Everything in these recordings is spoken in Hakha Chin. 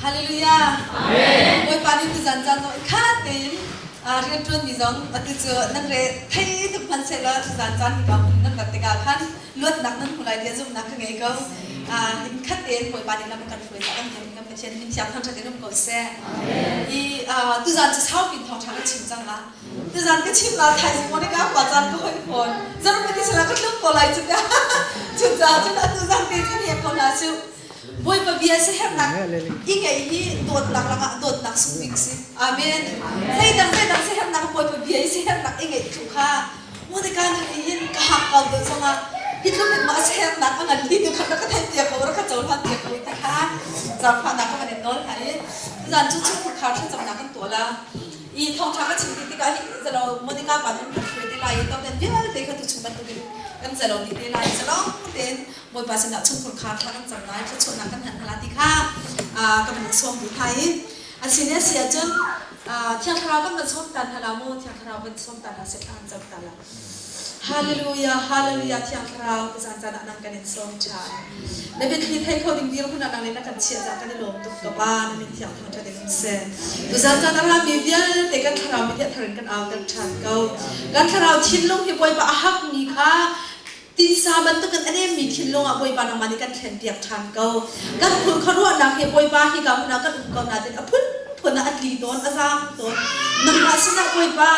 Hallelujah. Amen. Bawipa nih tuzan caan zong khat tein rianṭuanmi zong atu cu nan re thei tuk hmanh sehlaw tuzan caan hi ka hun nan rat tikah khan luatnak nan hmu lai tiah zumhnak ka ngei ko. In khat tein Bawipa nih lam a kan hruai caah kan biak kan Pathian min thiang thangṭhat in um ko seh. I tuzan cu saupi thawngṭha ka chim cang la. Tuzan ka chim la thaizing Monica pa caan ka hoi fawn. Zarhpi ti sala ka tlung ko lai cu ka. Cucaah cun atu zan te cu ni ko hna su. Bawipa bia siaherhnak i ngeih hi dawtnak lakah dawtnak sung bik si. Amen. Zeidang zeidang siaherhnak Bawipa bia i siaherhnak i ngeih thlu kha Monica nun hin ka hak ko deuh zongah hi tluk in mah siaherhnak a ngan ti tu kha ka theih piak ko ra ka cohlan piak ko ti kha zaangfahnak ka van in nawl hna i zan cu chungkhar khar thlacamnak kan tuah la. I thawngṭha ka chim ti tikah hi zalo Monica pa nih kan hruai te lai i toten vialte kha tuchun bantukin kan zalo dih te lai zalong tein Bawipa sinah chungkhur khar thla kan cam lai, thluachuahnak kan hlan hna ti kha ka van in sawm duh hna i a si ne si ahcun Thiang Thlarau kan van sawm ta hna la mu, Thiang Thlarau van sawm ta hna seh thla kan cam ta la. Hallelujah, hallelujah, Thiang Thlarau tuzan caan ah nang kan in sawm ṭhan. Na biathli thei kho ding dirhmun ah nang le na kan chiah caan kan i lawm tuk ka Pa, na min thiang thangṭhat in um seh. Tuzan caan a rami vialte kan thlarau mit hi a thar in kan auter ṭhan ko. Kan thlarau thinlung hi Bawipa a hakmi kha Titsa bantukin a nemmi thinlung ah Bawipa nangmah nih kan thlenpiak ṭhan ko. Kan phun khuaruahnak hi Bawipa hika hmun ah kan um ko nain a phunphun ah a tli tawn, a zaam tawn. Nangmah sinah Bawipa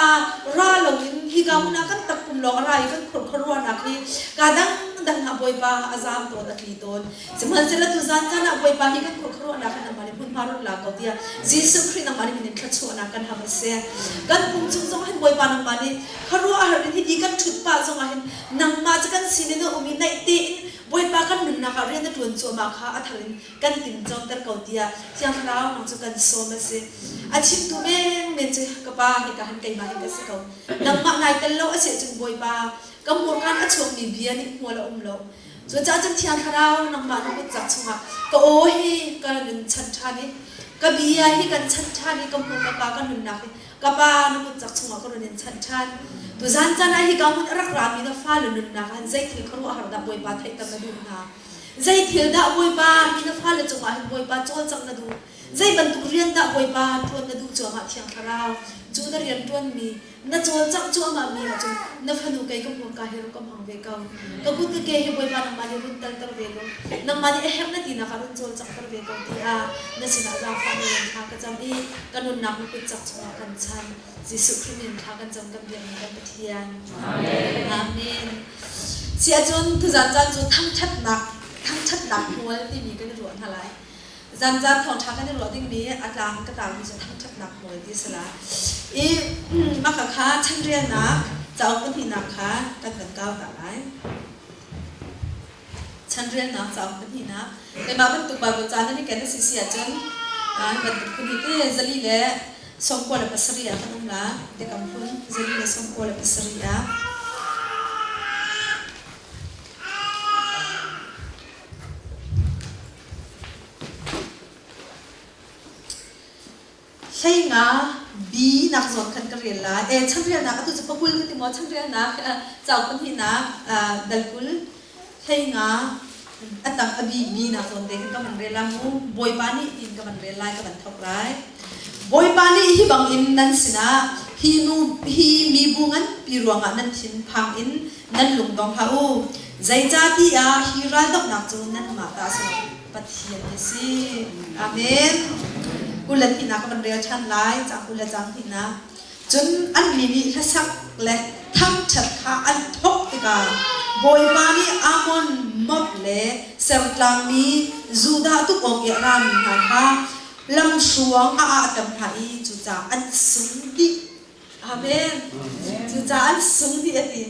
ra loin hika hmun ah kan takpum lawng a ra i kan khur khuaruahnak hi kaa dangdang ah Bawipa a zaam tawn, a tli tawn. Sihmanhsehlaw tuzaan caan ah Bawipa hi kan khur khuaruahnak hi nangmah nih hmunhma run la ko tiah Jesuh Khrih nangmah nih min in thluachuahnak kan ham a si. Kan pum chung zong hin Bawipa nangmah nih khuaruahhar in hiti kan ṭhut pah zongah hin nangmah cu kan sinin a um i naih tein Bawipa kan nunnak ah rian na ṭuan cuahmah kha a thar in kan tincoter ko tiah Thiang Thlarau nang cu kan sawm a si. A chimtu menmen cu ka pa hika hin keimah hi ka si ko. Nangmah nai tel lo a si ahcun Bawipa ka hmurka in a chuakmi bia nih hmual a um lo. Cucaah cun Thiang Thlarau nangmah na kutcak chungah ka aw hi ka nun chan ṭhan i ka bia hi kan chan ṭhan i ka hmurka ka ka nunnak hi Ka pa na kutcak chungah ka run in chanh ṭhan. Tuzan caan ah hika hmun a rak rami na fale nunnak ah hin zei thil khuaruahhar dah Bawipa theihter na duh hna? Zei thil dah Bawipa hi na fale cungah hin Bawipa cawlcangh na duh? Zei bantuk rian dah Bawipa ṭuan na duh cuahmah Thiang Thlarau? Cu na rian ṭuanmi, na cawlcangh cuahmahmi ahcun na fanu kei ka hmurka hi rak ka hmang ve ko. Ka kut ka ke hi Bawipa nangmah nih run talter ve law, nangmah nih a herh na tinak ah run cawlcanghter ve ko tiah na sinah zaangfah nawl thla ka cam i ka nunnak na kutcak chungah kan chan. Jesuh Khrih min thla kan cam kan biakmi kan Pathian. Amen. Amen. Si ahcun tuzan caan cu thangṭhatnak thangṭhatnak hmual timi kan i ruah hna lai. Zanzan thawngṭha kan i ruah dingmi a tlang ka tangmi cu thangṭhatnak hmual ti a si lai. I mah kha chanrialnak cauk pahnihnak kha kan kan kau ta lai. Chanrialnak cauk pahnihnak. Keimah bantuk Baibal ca nan i ken a si si ahcun hi bantuk phun hi te 497 ah kan um la. Biakam phun 497 ah. 15 B nak zawn khan ka rel lai. E chanrialnak atu cu pakul ka ti maw chanrialnak cauk pahnihnak dal 20 15 a tang a B B nak zawn te khan ka van rel la mu. Bawipa nih tiin ka van rel lai ka van thok lai. Bawipa nih hi bangin nan sinah hi nu hi mibu nganpi ruangah nan thin phang in nan lung dong hlah u. Zeicahtiah hi raldohnak cu nanmah ta a si lo, Pathian hi a si. Amen. 22 ka van rel ṭhan lai, caang 22. Cun annih nih hlasak le thangṭhat kha an thawk tikah Bawipa nih Ammon, Moab le Sertlangmi Judah tuk awk i a rami hna kha lamhruang a ahter hna i cucaah an sung dih. Amen. Cucaah an sung dih a ti.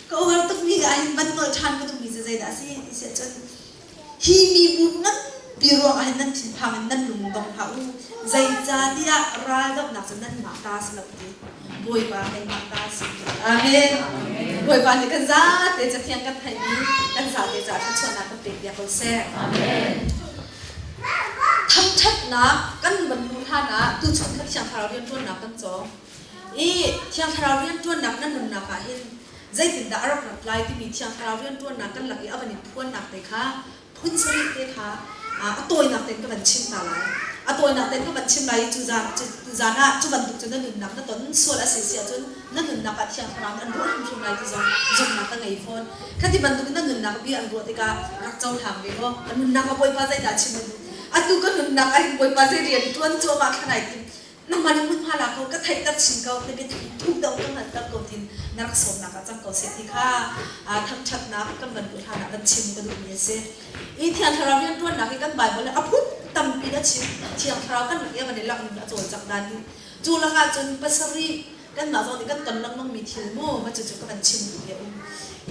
Ka uar tukmi ah hin van nolh ṭhan ka duhmi cu zeidah a si ti si ahcun hi mibu nganpi ruangah hin nan thinphang in nan lung dong hlah u. Zeicahtiah raldohnak cu nanmah ta a si lo ti. Bawipa keimah ta a si. Amen. Bawipa nih kan zate cathiang kan theihmi kan zate caah thluachuahnak kan pek piak ko seh. Amen. Thangṭhatnak kan van hmuh hlanah tuchun kha Thiang Thlarau rianṭuannak kan cawng. I Thiang Thlarau rianṭuannak na nunnak ah hin zeitindah a rak rat lai timi Thiang Thlarau rianṭuannak kan lak i a van in phuannak te kha phun sarih te kha a tawinak tein ka van chim ta lai. A tawinak tein ka van chim lai i cu zan cu zan ah cu bantuk cu na nunnak na ton sual a si si ahcun na nunnak ah Thiang Thlarau nih an ruah hrimhrim lai ti zong zumhnak ka ngei fawn. Khati bantuk in na nunnak bia an ruah tikah rak cohlang ve law ka nunnak ah Bawipa zeidah chim a duh? Atu ka nunnak ah hin Bawipa zei rian ṭuan cuahmah thlan ai tim? Nangmah nih hmunhma la ko, ka theihter chin ko, na biathli thuk deuh ka hngalhter ko tiin na rak sawmnak ah cang ko seh ti kha thangṭhatnak kan van duh hlan ah kan chim ka duhmi a si. I Thiang Thlarau rianṭuannak hi kan Baibal ah a phun tampi in a chim. Thiang Thlarau kan rak i a van i langh in a cawlcangh dan hi. Cu lakah cun pasarih kanmah zong nih kan ton lengmangmi thil mu ma cucu ka van chim duhmi a um.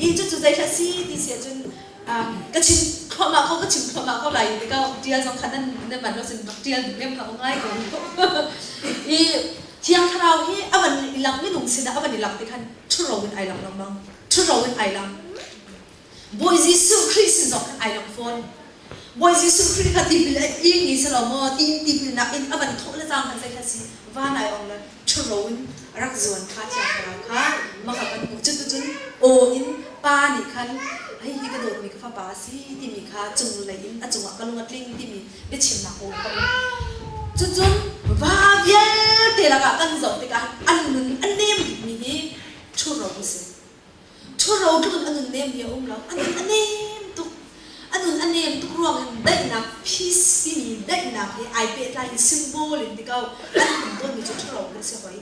I cucu zeihlah si ti si ahcun ka chim thluahmah ko ka chim thluahmah ko lai ti ka ṭial zong kha nan nan van lo sin rak ṭial duh lem kha ka ngai ko. I Thiang Thlarau hi a van i lang minung sinah a van i lang ti khan ṭhuro in ai lang lengmang. Ṭhuro in ai lang. Bawi Jesuh Khrih sin zong khan ai lang fawn. Bawi Jesuh Khrih kha tipil a ing i si lo maw tiin tipilnak in a van thawh le cang khan zei kha si van ai ong le ṭhuro in a rak zuan kha Thiang Thlarau kha maka kan hmuh. Cuticun aw in Pa nih khan hei hi ka dawtmi ka fapa a si timi kha cunglei in a cungah ka lung a tling timi biachimnak aw kha um. Cucun va vialte lakah kan zoh tikah an nun a nem bikmi hi ṭhuro a si. Ṭhuro tluk in a nun nemmi a um lo. A nun a nem tuk. A nun a nem tuk ruangin daihnak peace timi daihnak he ai pehtlai in symbol in ti ko an hman tawnmi cu ṭhuro khi a si hoi.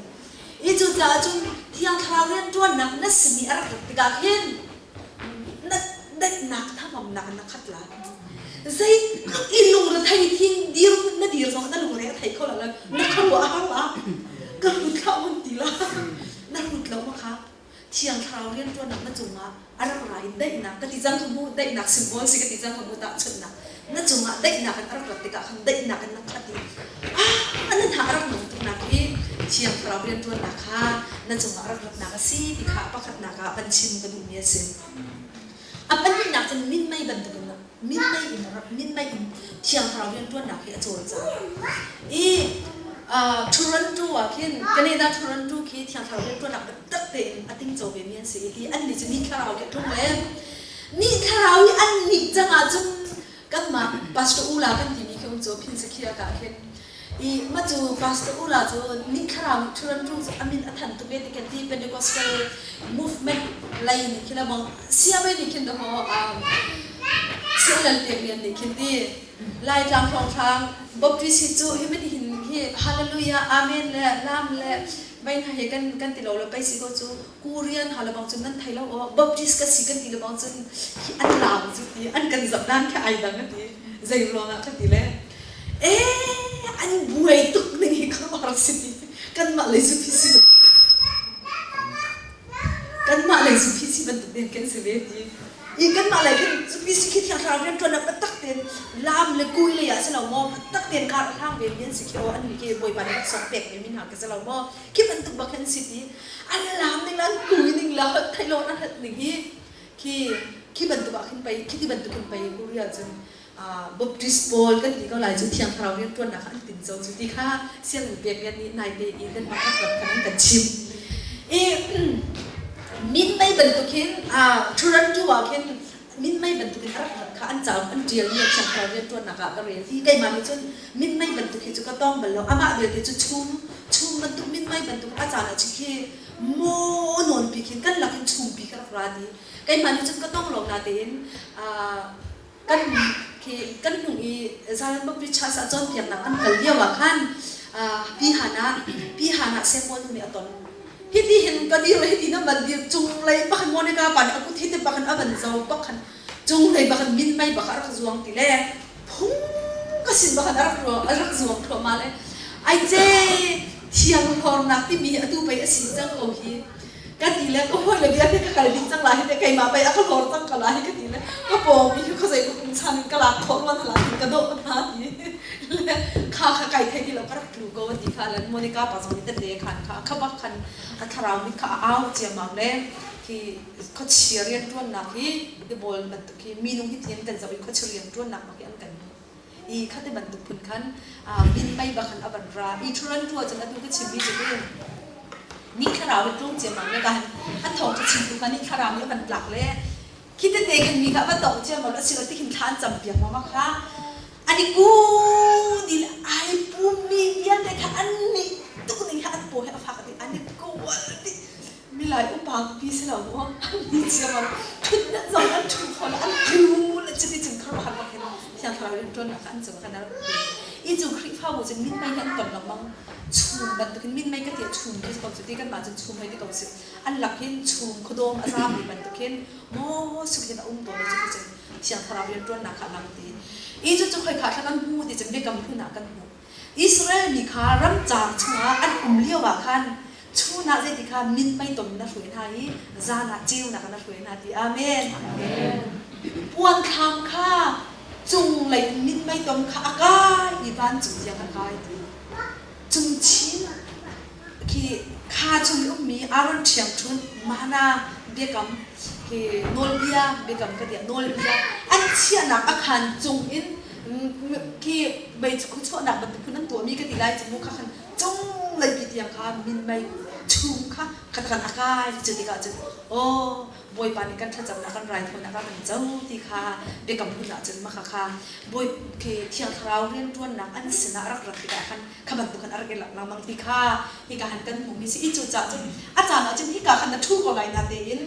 I cucaah cun Thiang Thlarau rianṭuannak na sin i a rak rat tikah khin na daihnak thangamnak in na khat lai. Zeitluk i lungrethei thing dirhmun na dir zong na lungre a thei kho lo. Na khuaruah a har la. Ka lut hlah mun ti la. Na lut lo ma kha. Thiang Thlarau rianṭuannak na cungah a rak ra in daihnak ka ti cang kha mu daihnak symbol si ka ti cang kha mu tahchunhnak na cungah daihnak in a rak rat tikah khan daihnak in na khat i ah nan ha a rak nung tuknak hi Thiang Thlarau rianṭuannak kha na cungah a rak ratnak a si ti kha pakhatnak ah van chim ka duhmi a si. A pahnihnak cun minmei bantukin minmei in minmei in Thiang Thlarau rianṭuannak hi a cawlcang. I Toronto ah khin Canada Toronto khi Thiang Thlarau rianṭuannak biatak tein a tingco vemi an si i hi annih cu ni thlarau khi a tlung le ni thlarau i an nih cang ahcun kanmah Pastor Ula kan timi khi um cu Phinsakhia ka khin I mah cu Pastor Ula cu ni thlarau nih Toronto cu a min a than tuk e ti kan ti Pentecostal movement lei nih khin a bang siame nih khin dahkaw Sialal Pek Lian nih khin ti Laitlang hrawnghrang Baptist hi cu hi mati hin hi Hallelujah Amen le lam le mei hna hi kan kan ti lo le pei si ko cu Korean ha le bang cun nan thei lo aw Baptist ka si kan ti le bang cun hi an lam cu ti an kan zap dan khi ai dang a ti zei ruangah ka ti le Ee, an buai tuk ning hi khuaruahhar si ti. Kanmah lei zu phi si kanmah lei zu phi si bantuk den kan si ve ti. I kanmah lei khin zu phi si khi thiang thlarau rianṭuan ah biatak tein lam le kui lei ah si lo maw biatak tein kar a hlang ve mi an si khi aw an nih khi Bawipa nih laksawng pek ve mi hna khi si lo maw khi bantuk bak hin si ti. An lam ning le an kui ning le holh theih lo an holh ning hi khi khi bantuk ah khin pei khi ti bantuk khin pei Korea cun Baptist pawl kan ti ko lai cu Thiang Thlarau rianṭuannak kha an tinco cu ti kha sianginn pek rian nih naite i kan rak rak khan an kan chimh. I minmei bantuk hin Toronto ah khin minmei bantuk in a rak rat kha an cauk an ṭialmi a Thiang Thlarau rianṭuannak ah ka rel i keimah nih cun minmei bantuk hi cu ka tong bal lo amah belte cu chum chum bantuk minmei bantuk a caan ah khi maw nawnpi khin kan lak in chumpi ka rak ra ti keimah nih cun ka tong lo natein kan khi kan hnung i Zion Baptist Church ah cawnpiaknak kan kal lio ah khan pi Hana pi Hana Samuel nu nih a ton hiti hin ka dir hiti na van dir cunglei bakhan Monica pa nih a kut hiti bakhan a van zo bakhan cunglei bakhan minmei bak a rak zuang ti le phung ka sin bakhan a rak a rak zuang thluahmah le ai ce thiang hlornak timi atu pei a si cang ko hi ka ti le ka hawi le vialte ka kal ding cang lai hi te keimah pei a ka hlor cang ko lai hi ka ti le ka pawng mi hi khuazei ka um chan in ka lak khawh ruan hala tin ka dawh hna ti le kha kha kai thei ti lo ka rak tlu ko ti kha lan Monica pa zong nih tete khan kha kha bak khan a thlarau mit kha a au ciammam le khi khuachia rianṭuannak hi ti bawl bantuk hi minung hi thian kan zoh i khuachia rianṭuannak bak hi an kan hmuh i khati bantuk phun khan minmei bak khan a van ra i ṭhuran tu ahcun atu ka chimmi cu ni thlarau hi tlung ciammam le kan a thawng ka chimtu kha ni thlarau nih a van tlak le khi tete khan mi kha a va tawng ciammam a si lo ti khin thla an cam piak ma kha ani ku dil ai khan a rak ti. I cu Khrihfabu cu minmei he an ton lengmang. Chum bantukin minmei ka ti chum ti ko cu ti kanmah cun chum hei ti ko si. An lak hin chum khuadawm a zaammi bantukin maw suk hin a um tawn i cuti cun Thiang Thlarau rianṭuannak kha a lang ti. I cucu khoika thla kan hmu ti cun biakam hlun ah kan hmuh. Israel mi kha ramcar chungah an um lioah khan chun ah zeiti kha minmei tom in a hruai hna i zan ah ceunak in a hruai hna ti. Amen. Puanthlam kha cunglei in minmei tom kha a kai i vancung tiang a kai ti. Cungchin khi kha chung i ummi Aaron ṭhiangṭhunh mana biakam khi nawlbia biakam ka tiah nawlbia an chiahnak a khaan cung in khi mei khu chuahnak bantuk phun an tuahmi ka ti lai cu mu kha khan cunglei pi tiang kha minmei chung kha khat khan a kai cu tikah cun aw Bawipa nih kan thlacamnak kan raithawinak a kan co ti kha biakam hun ah cun maka kha Bawi khi Thiang Thlarau rianṭuannak an sinah rak rat tikah khan kha bantuk khan a rak i lak lengmang ti kha hika han kan hmuhmi si i cucaah cun a caan ah cun hika khan na ṭhu ko lai na tein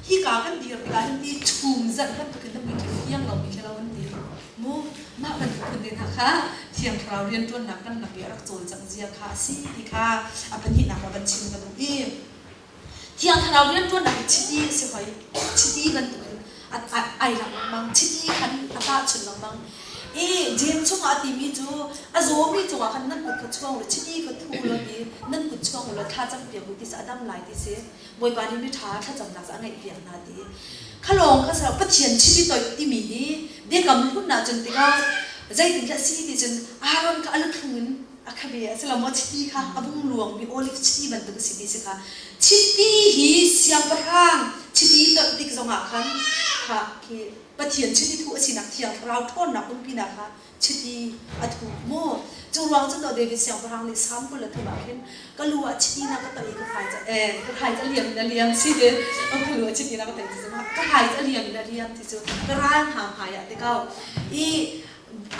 hika kan dir tikah hin ti chum zalh bantukin na mui khi fiang lomi khi lo an ti mu. Mah bantuk phun te hna kha Thiang Thlarau rianṭuannak kan lak i a rak cawlcangh zia kha a si ti kha a pahnihnak ah van chim ka duh i Thiang Thlarau rianṭuannak hi chiti a si hoi. Chiti bantukin ai lang lengmang. Chiti khan a tahchunh lengmang. I Jeim chungah a timi cu a zawmi cungah khan nan kut kha chuang u law chiti kha thu u law ti nan kut chuang u law thla campiak u ti si a dam lai ti si. Bawipa nih miṭha thlacamnak cu a ngaihpiak hna ti. Kha lawng kha si lo Pathian chiti toih timi hi biakam hlun ahcun tikah zeitindah a si ti cun Aaron kha a luthlung in a khabe a si lo maw chiti kha a vung luangmi olive chiti bantuk a si ti si kha chiti hi siangpahrang chiti toih tik zongah khan kha khi Pathian chiti thu a sinak thiang thlarau ṭhawnnak umpinak kha chiti a thu mu cu ruang cun David siangpahrang nih Salm 23 ah khin ka lu ah chiti na ka toih i ka hrai ca eh ka hrai ca liam in a liam si te ka lu ah chiti na ka toih ti cu ka hrai ca liam in a liam ti cu ka ral hna hmai ah te kau i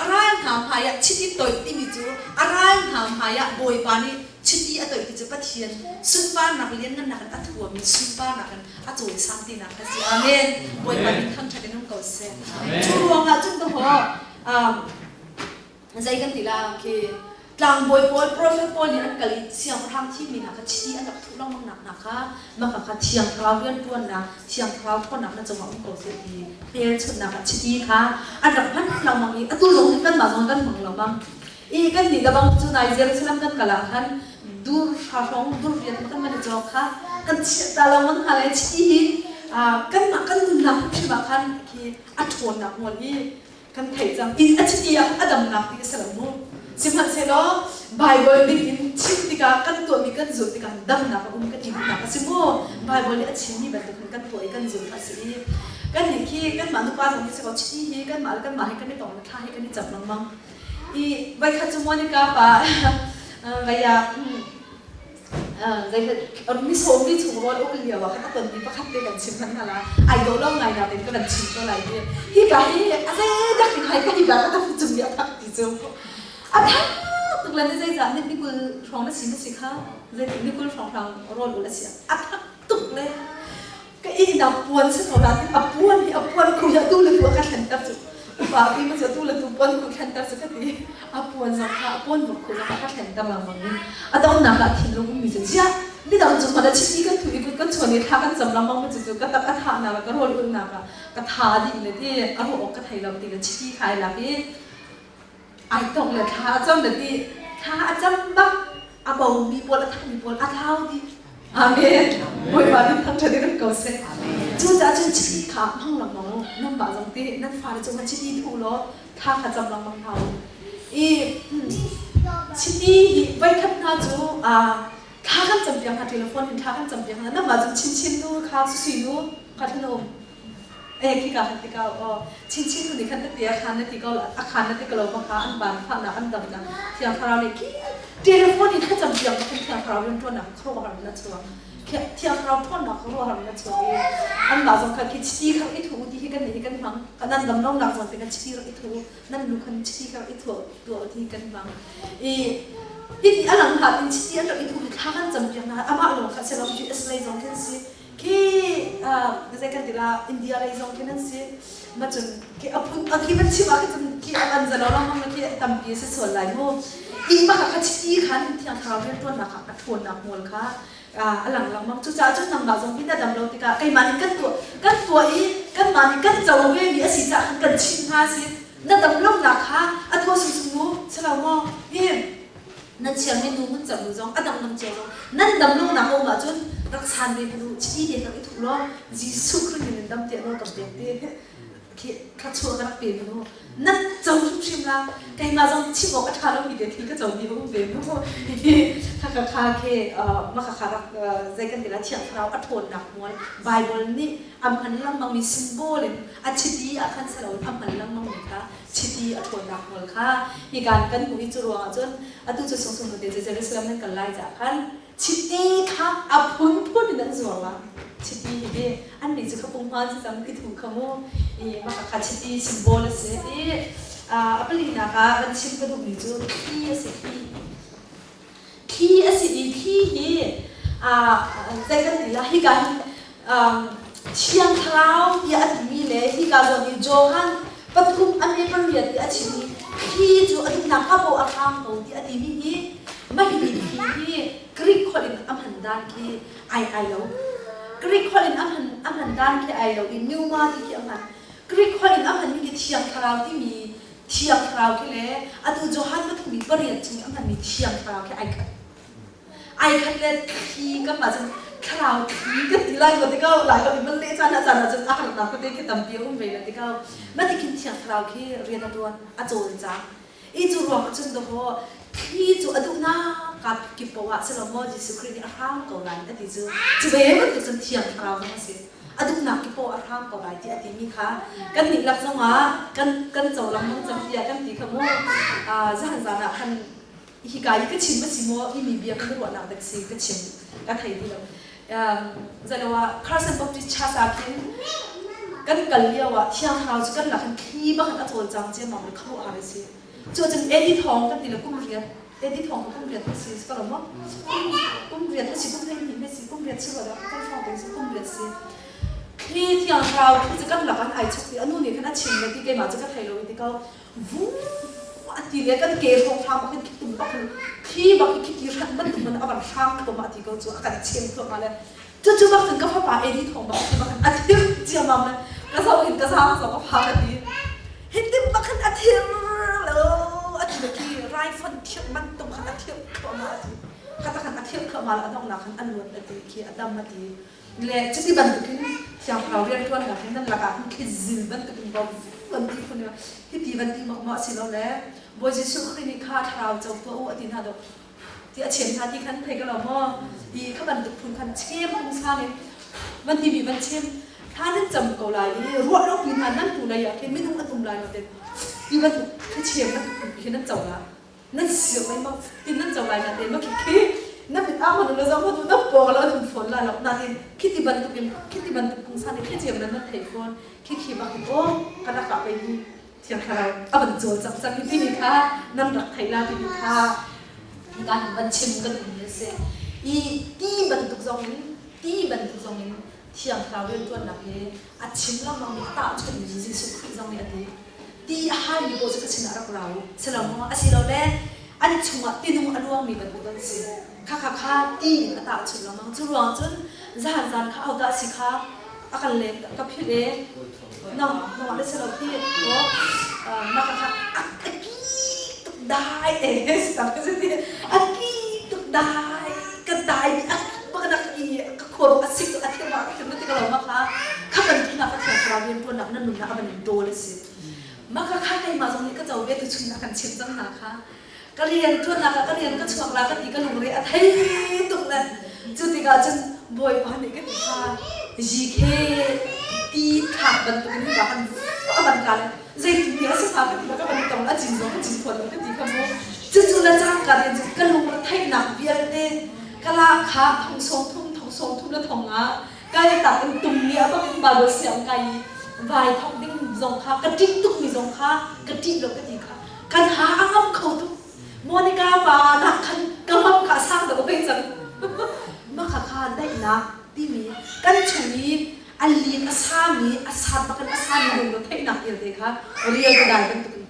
A ral hna hmaiah chiti toih timi cu a ral hna hmaiah Bawipa nih chiti a toih ti cu Pathian sunparnak lianngannak in a thuammi sunparnak in a cawisang tinak kha a si. Amen. Bawipa nih thangṭhat in um ko seh. Cu ruangah cun dawh zei kan ti la khi tlangbawi pawl profet pawl nih an kal i siangpahrang thimmi hna kha chiti an rak thuh lengmang nak hna kha maka kha thiang thlarau rianṭuannak thiang thlarau ṭhawnnak na cungah um ko seh ti hmelchunhnak ah chiti kha an rak hman lengmang i atu zong nih kanmah zong kan hmang lengmang i kan nih lebang cu nai Jerusalem kan kal ah khan dur hra hrawng dur rian kan man i cawk kha kan chiah ta lengmang hna le chiti hi kanmah kan nunnak hrimhrim ah khan khi a ṭhawnnak hmual hi kan theih cang i a chiti ah a damnak ti a si lo mu. Sihmanhsehlaw Baibal ning in chim tikah kan tuahmi kan zulh tikah damnak a um kan i duhnak a si mu. Baibal nih a chimmi bantuk in kan tuah i kan zulh a si i kannih khi kanmah nupa zong hi si ko chiti hi kanmah le kanmah hi kan i tong le thla hi kan i cam lengmang. I voikhat cu Monica pa vei ah Misawmi chung rawl uk lio ah khan a tonmi pakhat te kan chim hmanh hna la ai dawh lo ngai na tein ka van chim ko lai ti hika hi a zeidak hi ka hika ka tafu cung i a thak ti cu a thak tuk le ni zeizah ni ni 20 hrawng na si na si kha zei ni 20 hrawng hrawng rawl ul a si a thak tuk le ka ihnak puan si ko nain a puan hi a puan khu hi atu le tu a ka thlen ter cu upa pi ma cu atu le tu puan khu thlen ter cu ka ti a puan zong kha a puan buk khu zong kha ka thlen ter lengmang i a donghnak ah thinlung ummi cu chiah midang cu hmanh a chiti kan thu i kut kan chuan i thla kan cam lengmang ma cu cu ka tak a thahnak ah ka rawl ulnak ah ka tha dih le ti a ruah awk ka thei lo ti le chiti kha ai lak i ai tong le thla a cam le ti thla a cam bak a bomi pawl a thangmi pawl a thlau dih. Amen. Bawipa nih thangṭhat in um ko seh. Cucaah cun chiti kha hmang lengmang u. Nanmah zong ti nan fale cungah chiti thuh law thla kha cam lengmang hna u. I chiti hi voikhat hna cu thla kan campiak hna telephone in thla kan campiak hna. Nanmah cun chinchin nu kha susui nu kha thlan um. Eh khika khan ti ko aw chinchin nu nih khan na ti a khan na ti ko a khan na ti ko lo ma kha an ban fahnak an damnak thiang thlarau nih khi telephone in thlacam piak ma khan thiang thlarau rian ṭuannak khuaruahhar in a chuak thiang thlarau ṭhawnnak khuaruahhar in a chuak i anmah zong kha khi chiti kha i thu ti hi kan nih hi kan hmang nan dam lonak zong te khan chiti rak i thu nan lu khan chiti kha rak i thuah tuah ti kan hmang i hi a lang hlat in chiti an rak i thu thla kan cam piak hna amah lawng kha si lo US lei zong khin si Khi zei kan ti la India lei zong khi nan si. Ma cun khi a phun a khi van chim ah khin cun. Khi a kan zalo lengmang na khi tampi a si sual lai mu. I mah kha chiti khan Thiang Thlarau rianṭuannak kha a ṭhawnnak hmual kha a lang lengmang. Cucaah cun nangmah zong hi na dam lo tikah keimah nih kan tuah kan tuah i kanmah nih kan co ve mi a si caah khan kan chimh hna si. Na dam lonak kha a tuah sungsung mu si lo maw? Hi nan chiami nu mun cang nu zong a dang dang cio zong nan dam lonak a um ahcun rak chan ve hmanh u chiti te rak i thuh law Jesuh Khrih min in dam tiah nawl kan pek ti. Khi thluachuah ka rak pe mu. Nan co hrimhrim la. Keimah zong chim awk a ṭha lomi te thil ka comi a um ve mu. Kha kha kha khi mah kha kha rak zei kan ti la Thiang Thlarau a ṭhawnnak hmual Bible nih a hman lengmangmi symbol in a chiti ah khan si loin a hman lengmangmi kha chiti a ṭhawnnak hmual kha hikan kan hmuh i cu ruangah cun atu cu sungsung nute cu Jerusalem nan kal lai caah khan Chiti kha a phunphun in an zuar la. Chiti hi annih cu kha punghman si cang i thu kha mu. I mah kha chiti symbol a si. I a palinak ah van chim ka duhmi cu thli a si thli. Thli a si i thli hi zei kan ti la hika hin Thiang Thlarau tiah a timi le hika zawn i Johan pathum a me pariat i a chim i thli cu a duhnak ka paoh a hrang ko ti a timi hi mah hi thli hi Greek holh in a hman dan khi ai ai lo. Greek holh in a hman a hman dan khi ai lo i pneuma ti khi a hman. Greek holh in a hmanmi khi Thiang Thlarau timi Thiang Thlarau khi le atu Johan pathum i pariat chung i a hmanmi Thiang Thlarau khi ai khat. Ai khat le thli kan mah cun thlarau thli kan ti lai ko ti ko lai ko man le caan ah caan ah cun a harnak tete khi tampi a um ve la ti ko ma ti khin thiang thlarau khi rian a tuan a cawl cang i cu ruang ah cun dawhaw thli cu a duhnak ka kip poah ah si lo maw Jesuh Khrih nih a hram ko lai a ti cu cu ve bantuk cun thiang thlarau zong a si a duhnak kip poah a hram ko lai ti a timi kha kan nih lak zong ah kan kan co lengmang cang tiah kan ti kha mu zan zan ah khan hika i ka chim a si maw i mi bia kan ruahnak dek si ka chim ka thei ti lo zalo ah Carson Baptist Church ah khin kan kal lio ah thiang thlarau cu kan lak in thli bakhat a cawlcang ciammam le kho har si cu cun Eddie Thawng kan ti le kum riat Eddie Thawng kum riat si si ko maw kum riat si kum hlei si kum riat si ro kan fang te si kum riat si thli thiang thlarau cu kan lak an ai chuk ti anu nih khan a chim le ti keimah cu ka thei lo ti ko vu a ti le kan ke hrawng hram khin khi tum bak hin thli bak hi khi ti hrat bantuk man a van hrang thluahmah ti ko cu a kan chem thluahmah le cu cu bak cun ka fapa Edi thawng bak ti bak a thir ciamam le ka zoh hin ka zaang zo ka fa ka ti hi tim bak hin a thir lo a ti le khi raifan thir bantuk khan a thir thluahmah a ti kha khan a thir thluahmah le a donghnak khan a luat a ti khi a dam a ti Le cuti bantukin Thiang Thlarau rianṭuannak hin nan lakah hin thlizil bantukin bom van ti phun hiti van ti mak maw a si lo le Bawi Jesuh Khrih nih kha thlarau co tuah u a ti hna dawh ti a chem hna ti khan thei ka lo maw i kha bantuk phun khan chem pungsan in van timi van chem thla nan cam ko lai i ruah lo pi hna nan hnu lei ah khin minung an um lai lo ten ti bantuk thla chem bantuk phun khi nan co la nan sir lai ma tin nan co lai na te ma khi khi na mit a honu la zong honu na pawng la an um fawn la lo na tin khiti bantuk in khiti bantuk pungsan in khi nan nan thei fawn khi khi bak in o kan rak pe hi thiang thlarau a van cawl cak cak hi timi kha nan rak thei la timi kha kan van chim kan um ni si i ti bantuk zong in ti bantuk zong in thiang thlarau riantuannak hi a chim lengmang mi a tahchunh mi Jesuh Khrih zong nih a ti ti a haimi pawl cu ka sinah rak ra u silo asilole an chungah tinung a luangmi bantuk an si kha kha kha ti in a tahchunh lengmang cu ruang cun zan zan kha hodah si kha a kan len ka philh e no no le silo ti ko na kha kha a ki tuk dai e si tak si ti a ki tuk dai ka dai a bak ki ka khor a sik a thil ma ka thil ti ka lo ma kha kha bantuk na ka thiang thlarau rian ṭuannak nan nunnak a van in ṭawl a si mah kha kha keimah zong nih ka co ve tuchun a kan chimh cang hna kha ka rian ṭuannak ah ka rian ka chuak la ka ti ka lungre a thei tuk le cu tikah cun bawipa nih ka ti kha GK ti thlak bantuk in ka kan a van ka le zeitin ti a si hnga ka ti ka van tong a cin zong ka cin fawn lo ka ti kha mu cucu le cangka te cun ka lungre theihnak vialte ka la kha thong sawm thum thong sawm thum le thong nga kai tak in tum ni a bak in Bible siang kai i vai thok ding zong kha ka ṭih tuk mi zong kha ka ṭih lo ka ti kha kan ha a ngam kho tuk Monica pa nak khan ka ngam kha sang deuh hoi cang ma kha kha daihnak timi kan chung i a lin a sami a sat bakin a sami lung theihnak vialte kha real ka dai bantuk in.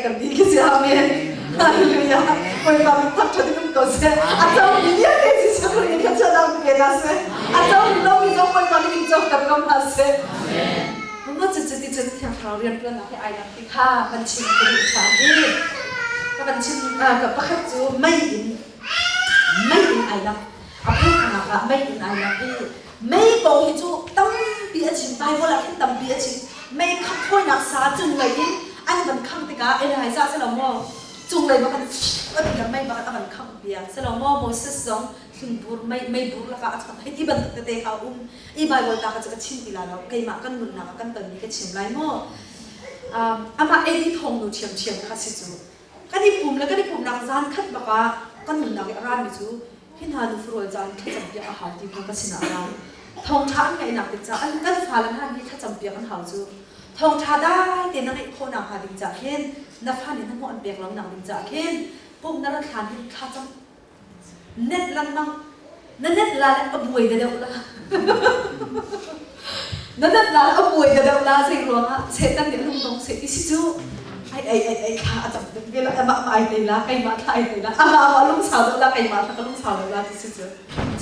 daihter dih khi si. Amen. Hallelujah. Bawipa min thangṭhat in um ko seh. A comi vialte Jesuh Khrih nih thluachuahnak in pe hna seh. A comi lomi zong Bawipa nih in coter ko hna seh. Mah cucu ti cun Thiang Thlarau rianṭuannak hi ai dang ti kha van chim ka duh ṭhan i ka van chim ka pakhat cu mei in mei in ai dang. A phunnak ah mei in ai dang i mei kong hi cu tampi a chim Bible ah khin tampi a chim. Mei khangh thawinak sa cunglei in an van khangh tikah Elijah si lo maw cunglei bak in a ti le mei bak in a van khangh piak si lo maw Moses zong hlunbur mei meibur lakah a chuak hei ti bantuk tete kha a um i Bible ta kha cu ka chim ti lai lo keimah kan nunnak ah kan tonmi ka chim lai maw amah Edi thawng nu ṭhiamṭhiam kha si cu kan i pum le kan i pumnak zan khat bak ah kan nunnak i a rami cu hi hna nu farual caan thlacam piak a hau ti kha ka sinah a ra thawngṭha an ngaihnak tik caah an kan fale hna hi thlacam piak an hau cu thawngṭha dai te na ngeih khawhnak hnga ding caah khin na fa nih hnahnawh an pek lo nak ding caah khin pum na rat hlan hin thlacam net lengmang na net la le a buai da deuh la na net la le a buai da deuh la zei ruangah Satan nih lungdong seh ti si cu ai ai ai ai thla a cam deuh ve la amah ma ai tei la keimah thla ai tei la amah amah lungsau deuh la keimah thla ka lungsau deuh la ti si cu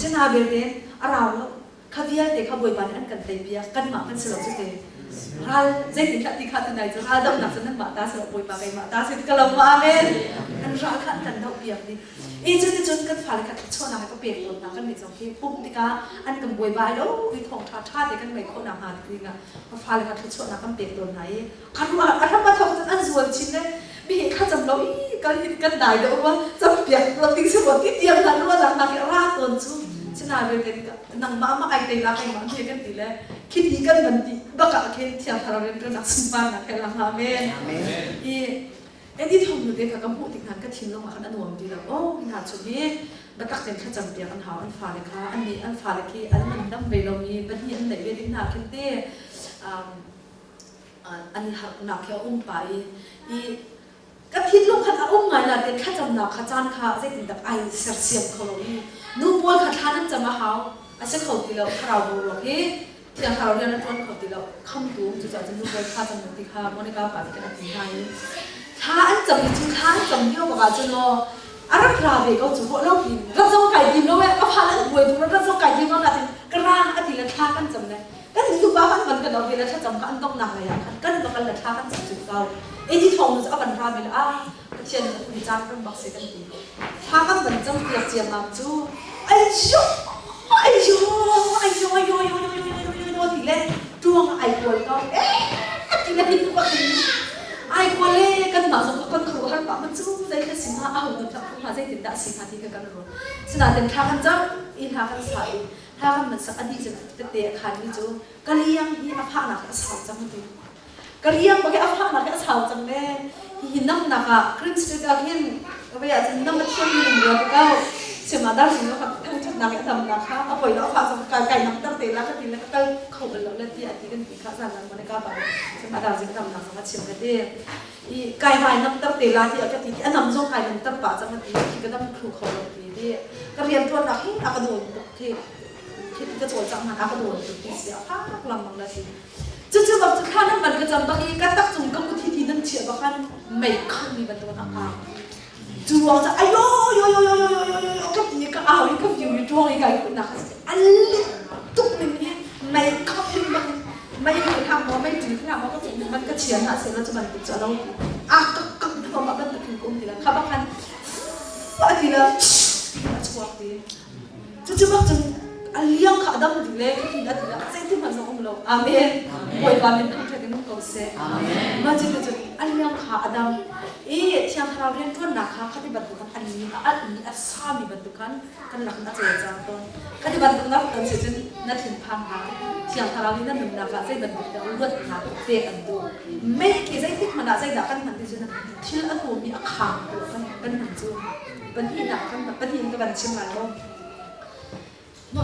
sina belte a rau lo kha vialte kha Bawipa nih an kan tei piak kanmah kan si lo cu te ral zeitin dah ti kha tunai cu ral dohnak cu nanmah ta si lo Bawipa keimah ta si ka lo ma amen an ral kha an kan doh piak dih i cu ti cun kan fale kha thluachuahnak ka pek tawn hna kan nih zong khi pumh tikah an kan buaibai lo i thawng ṭha ṭha te kan ngeih khawh nak hnga ding ah fale kha thluachuahnak kan pek tawn hna i a ruah a ram a thawk cun an zual chin le mi hi thlacam lo i kal hin kan dai deuh rua campiak lo ding si rua ti tiang hna ruahnak hna khi a ra tawn cu sina vialte nangmah mah ai tei la keimah he kan ti le khi ti kan van ti bak ah khin thiang thlarau rianṭuannak sunparnak he lang amen i Edi thong nu te kha ka hmuh tik hna ka thinlung ah khan a nuam ti lo oh hi hna chung hi biatak tein thlacam piak an hau an fale kha an nih an fale khi an man dam ve lomi pahnih an neih ve ding hna khin te an i harnak khi a um pa i i ka thinlung khan a um ngai na te thlacamnak kha caan kha zeitindak ai sersiam kho lo i nu pawl kha thla nan cam a hau a si kho ti lo thlarau boruak hi thiang thlarau rian a ṭuan kho ti lo khamtu cucaah cun nu pawl thla cam ti kha Monica pa nih kan ti hna i thla an cam i cu thla an cam lio bak ah cun aw a rak ra ve ko cu ruah lo pin rat zong kai tim lo eh ka fa an buai tuk rat zong kai tim lo natin ka rang a ti le thla kan cam le kan nupa kan van kan ve le thlacam kha an donghnak lei ah khan kan va kal le thla kan cam cu ko edi thawng nu cu a van ra ve le a Pathian nih caan kan bak se kan ti thla kan van cam piak ciammam cu ai yo ai yo ai yo ai yo ai yo ai yo ai yo ai yo ti le tuang ai kual ko eh ti le hin bak ai kual le kan mah zong kan khru har pa man cu zei kha si ma a ho kan thla zei tin dah si hnga ti ka kan ru sinain thla kan cam i thla kan sa i thla kan man sak adi cun tete a khan mi cu ka liang hi a phahnak a sau cang ti ka liang bak hi a phahnak hi a sau cang le hihi namnak ah Green Street ah khin ka vei ahcun nam a thiammi nan ruat ko sima dar sing ka thangṭhatnak i a damnak kha a poi lo a fah cang kai kai nam ter te la ka ti le ka kal kho bal lo le ti a ti kan ti kha zan lan ka pa sima dar sing damnak zong a chim ka ti i kai vai nam ter te la ti a ka ti a nam zong kai nam ter pah cang a ti khi ka dam thlu kho lo ti ti ka rian ṭuannak hi a ka dawn tuk khi khi ka cawlcangh hmanh a ka dawn tuk ti si a fak lengmang la ti Cucu bak cu thla nan van ka cam bak i ka tak cung ka kut hi ti nan chiah bak khan mei khangmi bantuk in a kang. Cu ruang cu ayo yo yo yo yo yo yo yo ka ti ka au i ka view i tuang i kai khutnak a si. A lit tuk ning hi mei khap ning bak in mei mei hlang maw mei ṭil hlang maw ka cung man ka chia hna sehla cu bantuk cu a lo ti. A ka kang thluahmah bantuk hin ka um ti la kha bak khan a ti la a chuak ti. Cucu bak cun a liang kha a dam dih le khi a ti ah zeitin hmanh zong um lo. Amen. Bawipa min thangṭhat in um ko seh. Mah cu cun a liang kha a dam i Thiang Thlarau rianṭuannak kha khati bantuk khan an ni a alhmi a sami bantuk khan kan lak in a cawlcang tawn. Khati bantuk na rak ton si cun na thinphang hna. Thiang Thlarau nih na nunnak ah zei bantuk dah luatnak pek an duh. Mei khi zeitik hmanh ah zeidah kan hman ti cun thil a hnawmmi a khang kan kan hman cu. Pahnihnak kan pahnih in ka van chim lai lo.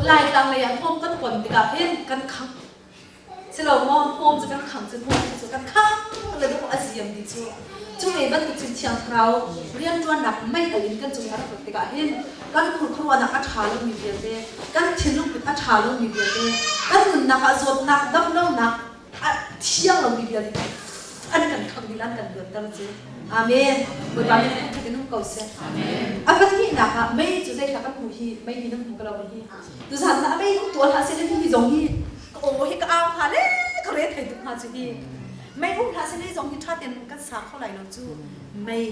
Laitlang lei ah hnawm kan pon tikah hin kan khang. Silo maw hnawm cu kan khang cu hnawm cu kan khang le dawh a ziam dih cu. Cu ve bantuk cun Thiang Thlarau rianṭuannak mei al in kan cung a rak rat tikah hin kan khurkhuaruahnak a ṭha lomi vialte, kan thinlungput a ṭha lomi vialte, kan nunnak ah zawtnak, damlonak a thiang lomi vialte an kan khang dih an kan luatter cu. Amen. Bawipa nih thangṭhat in um ko seh. A pahnihnak ah mei cu zeithla kan hmuh hi mei hi nan hmu ko lo hi. Tuzan ah mei um tuah hlah seh hi zong hi ka aw hi ka au hnga le ka re thei tuk hnga cu hi. Mei um hlah seh zong hi ṭha tein kan sa kho lai lo cu. Mei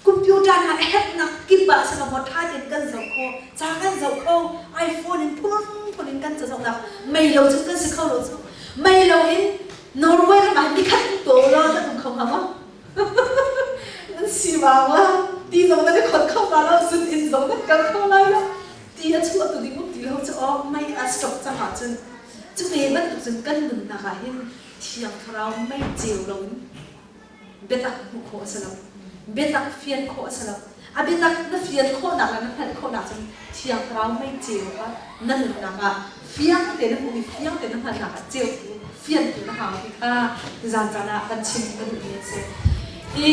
computer hna a herhnak kip ah si lo maw ṭha tein kan zoh kho, ca kan zoh kho, iPhone in phunphun in kan ca zohnak mei lo cun kan si kho lo cu. Mei lo in Norway ram ah nikhat to law nan um kho hnga maw? Nan si vang la ti zong nan i khon kho la lo cun inn zong nan kal kho lai lo ti a chuah tu ding um ti lo cu aw mei a stop cang ahcun cu ve bantuk cun kan nunnak ah hin thiang thlarau mei ceu lo in biatak hmuh khawh a si lo biatak fian khawh a si lo a biatak na fian khawhnak le na hngalh khawhnak cun thiang thlarau mei ceu kha na nunnak ah fiang te na hmuh i fiang te na hngalhnak ah ceu tu fian tu na hau ti kha zan caan ah kan chim ka duhmi a si. Hi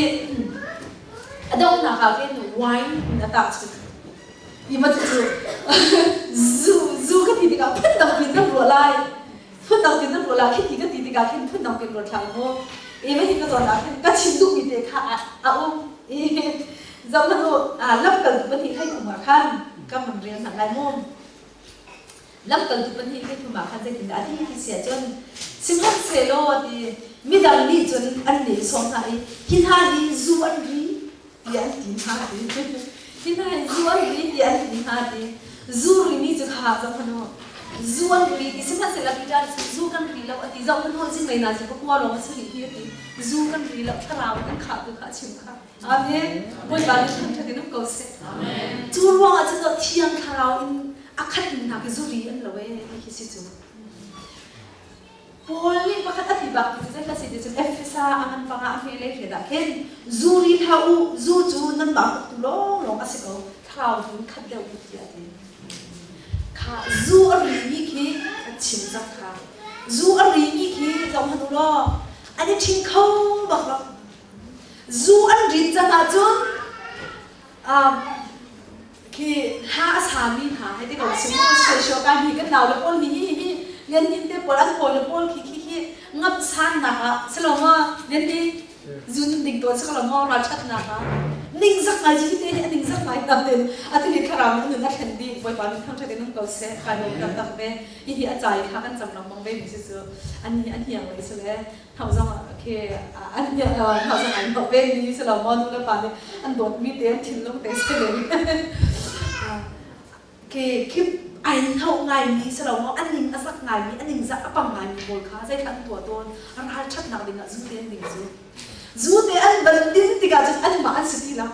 a donghnak ah khin wine in a tahchunh. I ma cu zu zu ka ti tikah phundang pin nan ruah lai. Phundang pin nan ruah lai khi ti ka ti tikah khin phundang pin ruat hlah mu. I ma hi ka zawn ah khin ka chim duhmi te kha a um. I zohhmanh u lamkaltu pahnih hlei thum ah khan ka man rel hna lai mu. Lamkaltu pahnih hlei thum ah khan zeitindah a ti ti si ahcun sihmanhsehlaw a ti midang nih cun an nehsawh hna i hi hna nih zu an ri tiah an ti hna ti hi hna nih zu an ri tiah an ti hna ti zu rimi cu kha zohhmanh u zu an ri ti sihmanhsehlaw Peter nih cun zu kan ri lo a ti zohhmanh u zinglei na cu ka kua lawng a si rih hi a ti zu kan ri lo thlarau kan khah tu kha a chim kha Amen. Bawipa nih thangṭhat in um ko seh. Cu ruangah cun thiang thlarau in a khat in hna khi zuri an lo ee ti khi si cu. Paul nih pakhat a ti bak ti cu zei si ti cun Efesa a ngan panga a hme lei hriat ah khin zuri hlah u zu cu nanmah uktu lawnglawng a si ko thlarau tu in khat deuh u tiah a ti. Kha zu a rimi khi a chim cang kha. Zu a rimi khi zohhmanh u law an i ṭhing kho bak lo. Zu an rit cang ahcun khi hla a sami hna hei ti ko si mu sui ka hi kan nau le pawl hi hi hi lian nin te pawl an hawi le pawl khi khi khi ngap san nak ah silo ma lian ni zun ding tawn si lo maw ralṭhat nak ah ningzak ngai ji te hi a ningzak ngai tam tin atu hi thlarau nun a thlen dih bawipa min thangṭhat in um ko seh kai lawm taktak ve hi hi a cai kha kan cam lengmang ve mi si cu an hi an hiang lei si le hau zong khi an hau zong an hnawh ve mi si lo maw nu le pa nih an dawt mi te an thinlung te si len khi khi ai hnoh ngai mi si lo maw an ning a zak ngai mi a ning zak a pang ngai mi pawl kha zei kha an tuah tawn ral ṭhatnak ding ah zu te an ding cu zu te an van din tikah cun anmah an si ti lo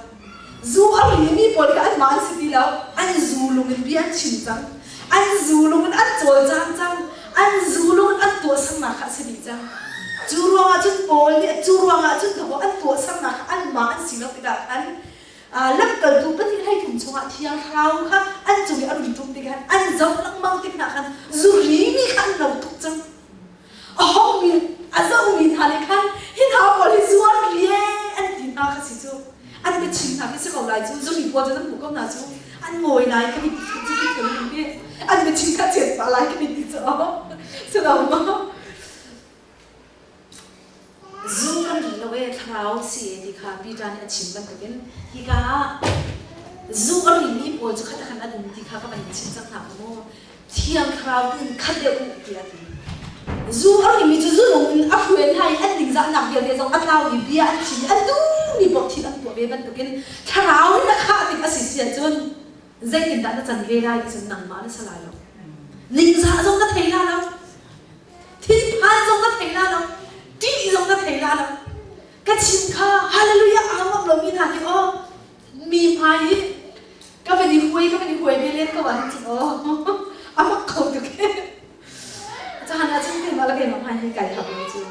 zu a ri mi pawl kha anmah an si ti lo an zu lung in bia an chim cang an zu lung in an cawlcang cang an zu lung in an tuahsernak kha a si dih cang cu ruangah cun Paul nih cu ruangah cun dawh an tuahsernak kha anmah an si lo tikah khan lamkaltu pahnih 13 chungah thiang thlarau kha an cung i a run ṭum tikah an zoh lengmang tik hna khan zu rimi kha an lo tuk cang a hongmi a zohmi hna nih khan hi hna pawl hi zu an ri ee an ti hna kha si cu an biachim hna khi si ko lai cu zuri pawl cu nan hmuh ko hna cu an ngawi lai ka mit cu ti thil hi an biachim kha chet pah lai ka mit ti cu si lo maw zu kan ri lo ee thlarau si e ti kha Peter nih a chim bantukin hika ah zu a rimi pawl cu khat khan an um ti kha ka van in chim cang hna mu Thiang Thlarau tu in khat deuh u tiah a ti. Zu a rimi cu zulung in a hruai hna i an ningzahnak vialte zong a tlau i bia an chim i an duhmi paoh thil an tuah ve bantukin Thlarau in a khah tik a si si ahcun zeitindah na can ve lai ti cun nangmah na si lai lo. Ningzah zong na thei la lo. Thinphan zong na thei la lo. Ṭih zong na thei la lo. Ka chim kha hallelujah aa ngam lomi hna hi aw mi hmai i ka van i huai ka van i huai ve len ko ah hin cun aw a mak kho tuk caan ah cun keimah le keimah hmai hi kai hap lo cu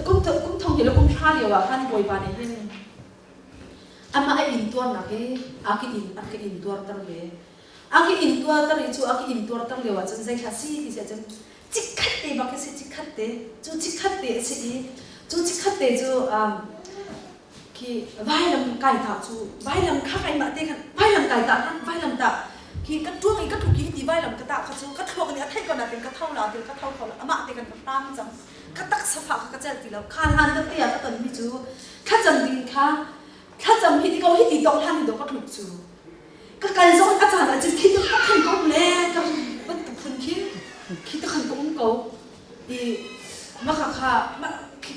kum kum thong hi le kum hra lio ah khan bawipa nih hin amah a in tuarnak hi a ki in a ki in tuarter ve a ki in tuarter i cu a ki in tuarter lio ah cun zei thla si ti si ahcun chikkhat te bak hi si chikkhat te cu chikkhat te a si i cu chikkhat te cu khi vailam kai ta cu vailam kha keimah te khan vailam kai ta khan vailam ta. Khi ka ṭuang i ka tluk i hiti vailam ka tah kha cu ka thluak nih a theih ko nain ka tho la ti ka tho kho lo. Amah te kan ka hram cang. Ka taksa fah kha ka celh ti lo. Kha hlan deuh te ah ka tonmi cu thlacam ding kha thlacam hi ti ko hi ti tong hlan hi dawh ka tluk cu. Ka kal zong a caan ah cun khi tu ka khan ko le ka bantuk phun khi khi tu khan ka um ko. I mah kha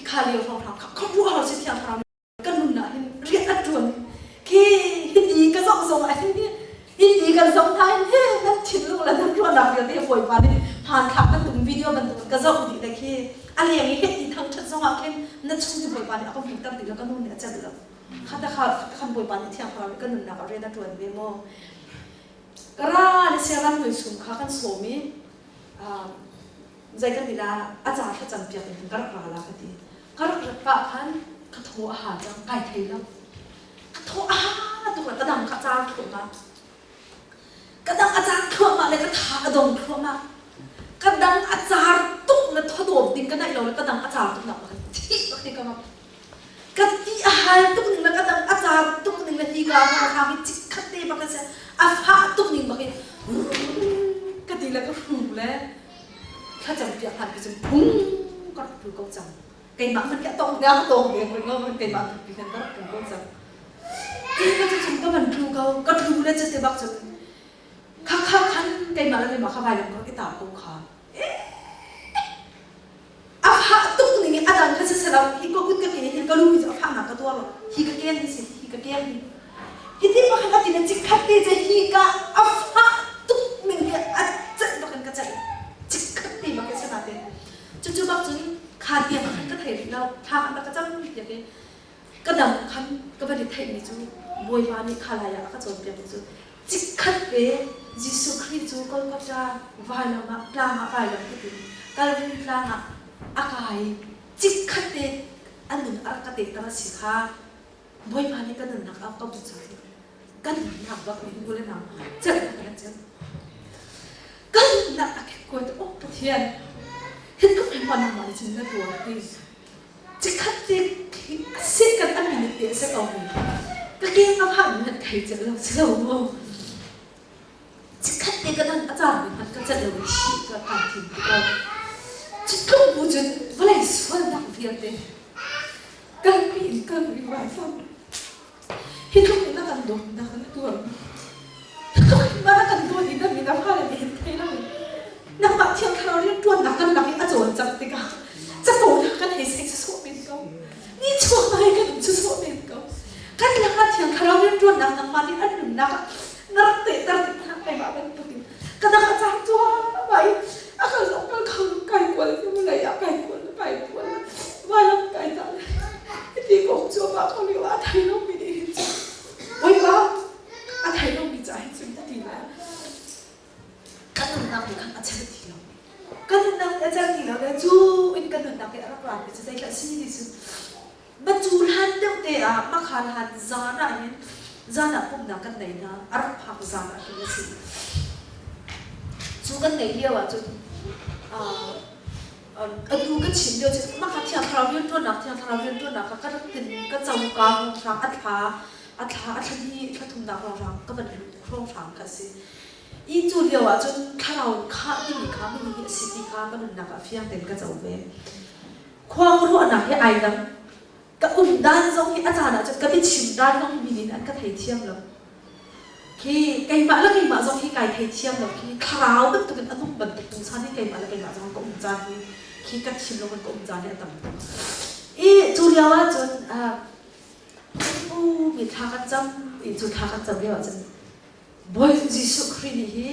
kha lio hrawnghrang kha khuaruahhar si thiang thlarau ka nun ah hin rian a ṭuan. Khi hiti ka zoh zong ah hin hiti kan zoh hna hin he nan thinlung le nan ruahnak vialte Bawipa nih hmanthlak bantuk video bantuk ka zoh dih le khi a leng i hiti thangṭhat zong ah khin na chung cu Bawipa nih a ka hmuhter dih lo, ka nun nih a celh lo. Kha ta kha khan Bawipa nih thiang thlarau nih ka nunnak ah rian a ṭuan ve maw? Ka ra le siaram hnuai chung kha kan sawm i zei kan ti la, a ca thlacam piak in ka rak ra la ka ti. Ka rak rat pah khan ka thaw a ha cang, kai thei lo. Ka thaw a ha tuk le ka dang kha car thluahmah. Ka dang a car thluahmah le ka tha a dong thluahmah. Ka dang a car tuk le thawdawm ding ka naih lo le ka dang a car tuk nak ka thih bak ti ka mak. Ka ti a hal tuk ning le ka dang a car tuk ning le hi ka ma khang hi chikkhat te bak a si. A fah tuk ning bak in ka ti le ka hrum le thlacam piak hlan khi cun phung ka rak pul ko cang. Keimah hmanh khi a tong deng tong deng rih ngo keimah pi khan ka rak pul ko cang. Ti ka cu cun ka van tlu ko, ka tlu le cu te bak cun kha kha khan keimah le keimah kha vailam ka rak i ta ko kha. A fah tuk ning i a dang kha siselaw hi ka kut ka ke hi ka lu hi cu a fahnak ka tuar lo. Hi ka ken hi si, hi ka ken hi. Hiti pakhat a ti na chikkhat te cu hi ka a fah tuk ning hi a celh bak in ka celh. Chikkhat te bak in sana te. Cucu bak cun kha tiang khan ka thei rih lo. Thla khan rak ka cam piak i ka dam khan ka van i theihmi cu Bawipa nih kha lai ah a ka cawnpiakmi cu chikkhat te Jesuh Khrih cu Golgotha vailam ah tlang ah vailam put in Calvary tlang ah a kai i chikkhat te a nun a rak ka tehter a si kha Bawipa nih ka nunnak a ka hmuh caah kan nunnak bak nih nu le nau celh kan celh. Kan nunnak a kekkuai te oh Pathian hin ka hmai nangmah nih cun na tuar ti cikhat te sin kan a minute te a si ko mi ka ke a phah mi nan thei celh lo si lo maw cikhat te ka nan a caan mi hmanh ka celh lo i ka kai thim ti ko. Cutluk bu cun vawlei sualnak vialte kalpi in kal i vaifang hi tluk in a kan dawtnak na tuar. Tluk in na kan dawt i na min a fale nih hin thei lo in nangmah Thiang Thlarau rianṭuannak kan lak i a cawn cang tikah capo kan hei sek sawh men ko, ni chuak na hei kan um sawh men ko. Kan lakah Thiang Thlarau rianṭuannak nangmah nih an nunnak ah na rak tehter tik hna keimah bantukin ka dang a cang cuahmah i a kal zong kal kho lo, kai kual lei ah kai kual kai kual vailam kai ta hiti kong cuahmah ko lio ah a thei lomi nih hin cun Bawipa a thei lomi ca hin cun a ti le kan nunnak nih khan a chel ti lo, kan nunnak nih a chel ti lo le cu in kan nunnak nih a rak ran mi cu zeithlah si ti cu ma cu hlan deuh te ah makhan han zan ah hin zan ah pumhnak kan nei hna, a rak phak zan ah khin a si. Cu kan neih lio ah cun atu ka chim lio cu maka Thiang Thlarau rianṭuannak Thiang Thlarau rianṭuannak kha ka rak tin ka co ka hrawnghrang a thla a thla a thla hnih thla thumnak hrawnghrang ka van lut hrawnghrang kha a si i cu lio ah cun thlarau in khah timi kha minung hi a si ti kha ka nunnak ah fiang tein ka co ve. Khua ka ruahnak hi ai dang. Ka um dan zong hi a caan ah cun ka biachim dan zong hi mi nih an ka theithiam lo. Khi keimah le keimah zong hi kai theithiam lo. Khi thlarau bantukin a nung bantuk tu chan hi keimah le keimah zong ka um caan hi khi ka thim lo kan ka um caan hi a tam tuk. I cu lio ah cun pu mi thla kan cam i cu thla kan cam lio ah cun Bawi Jesuh Khrih nih hi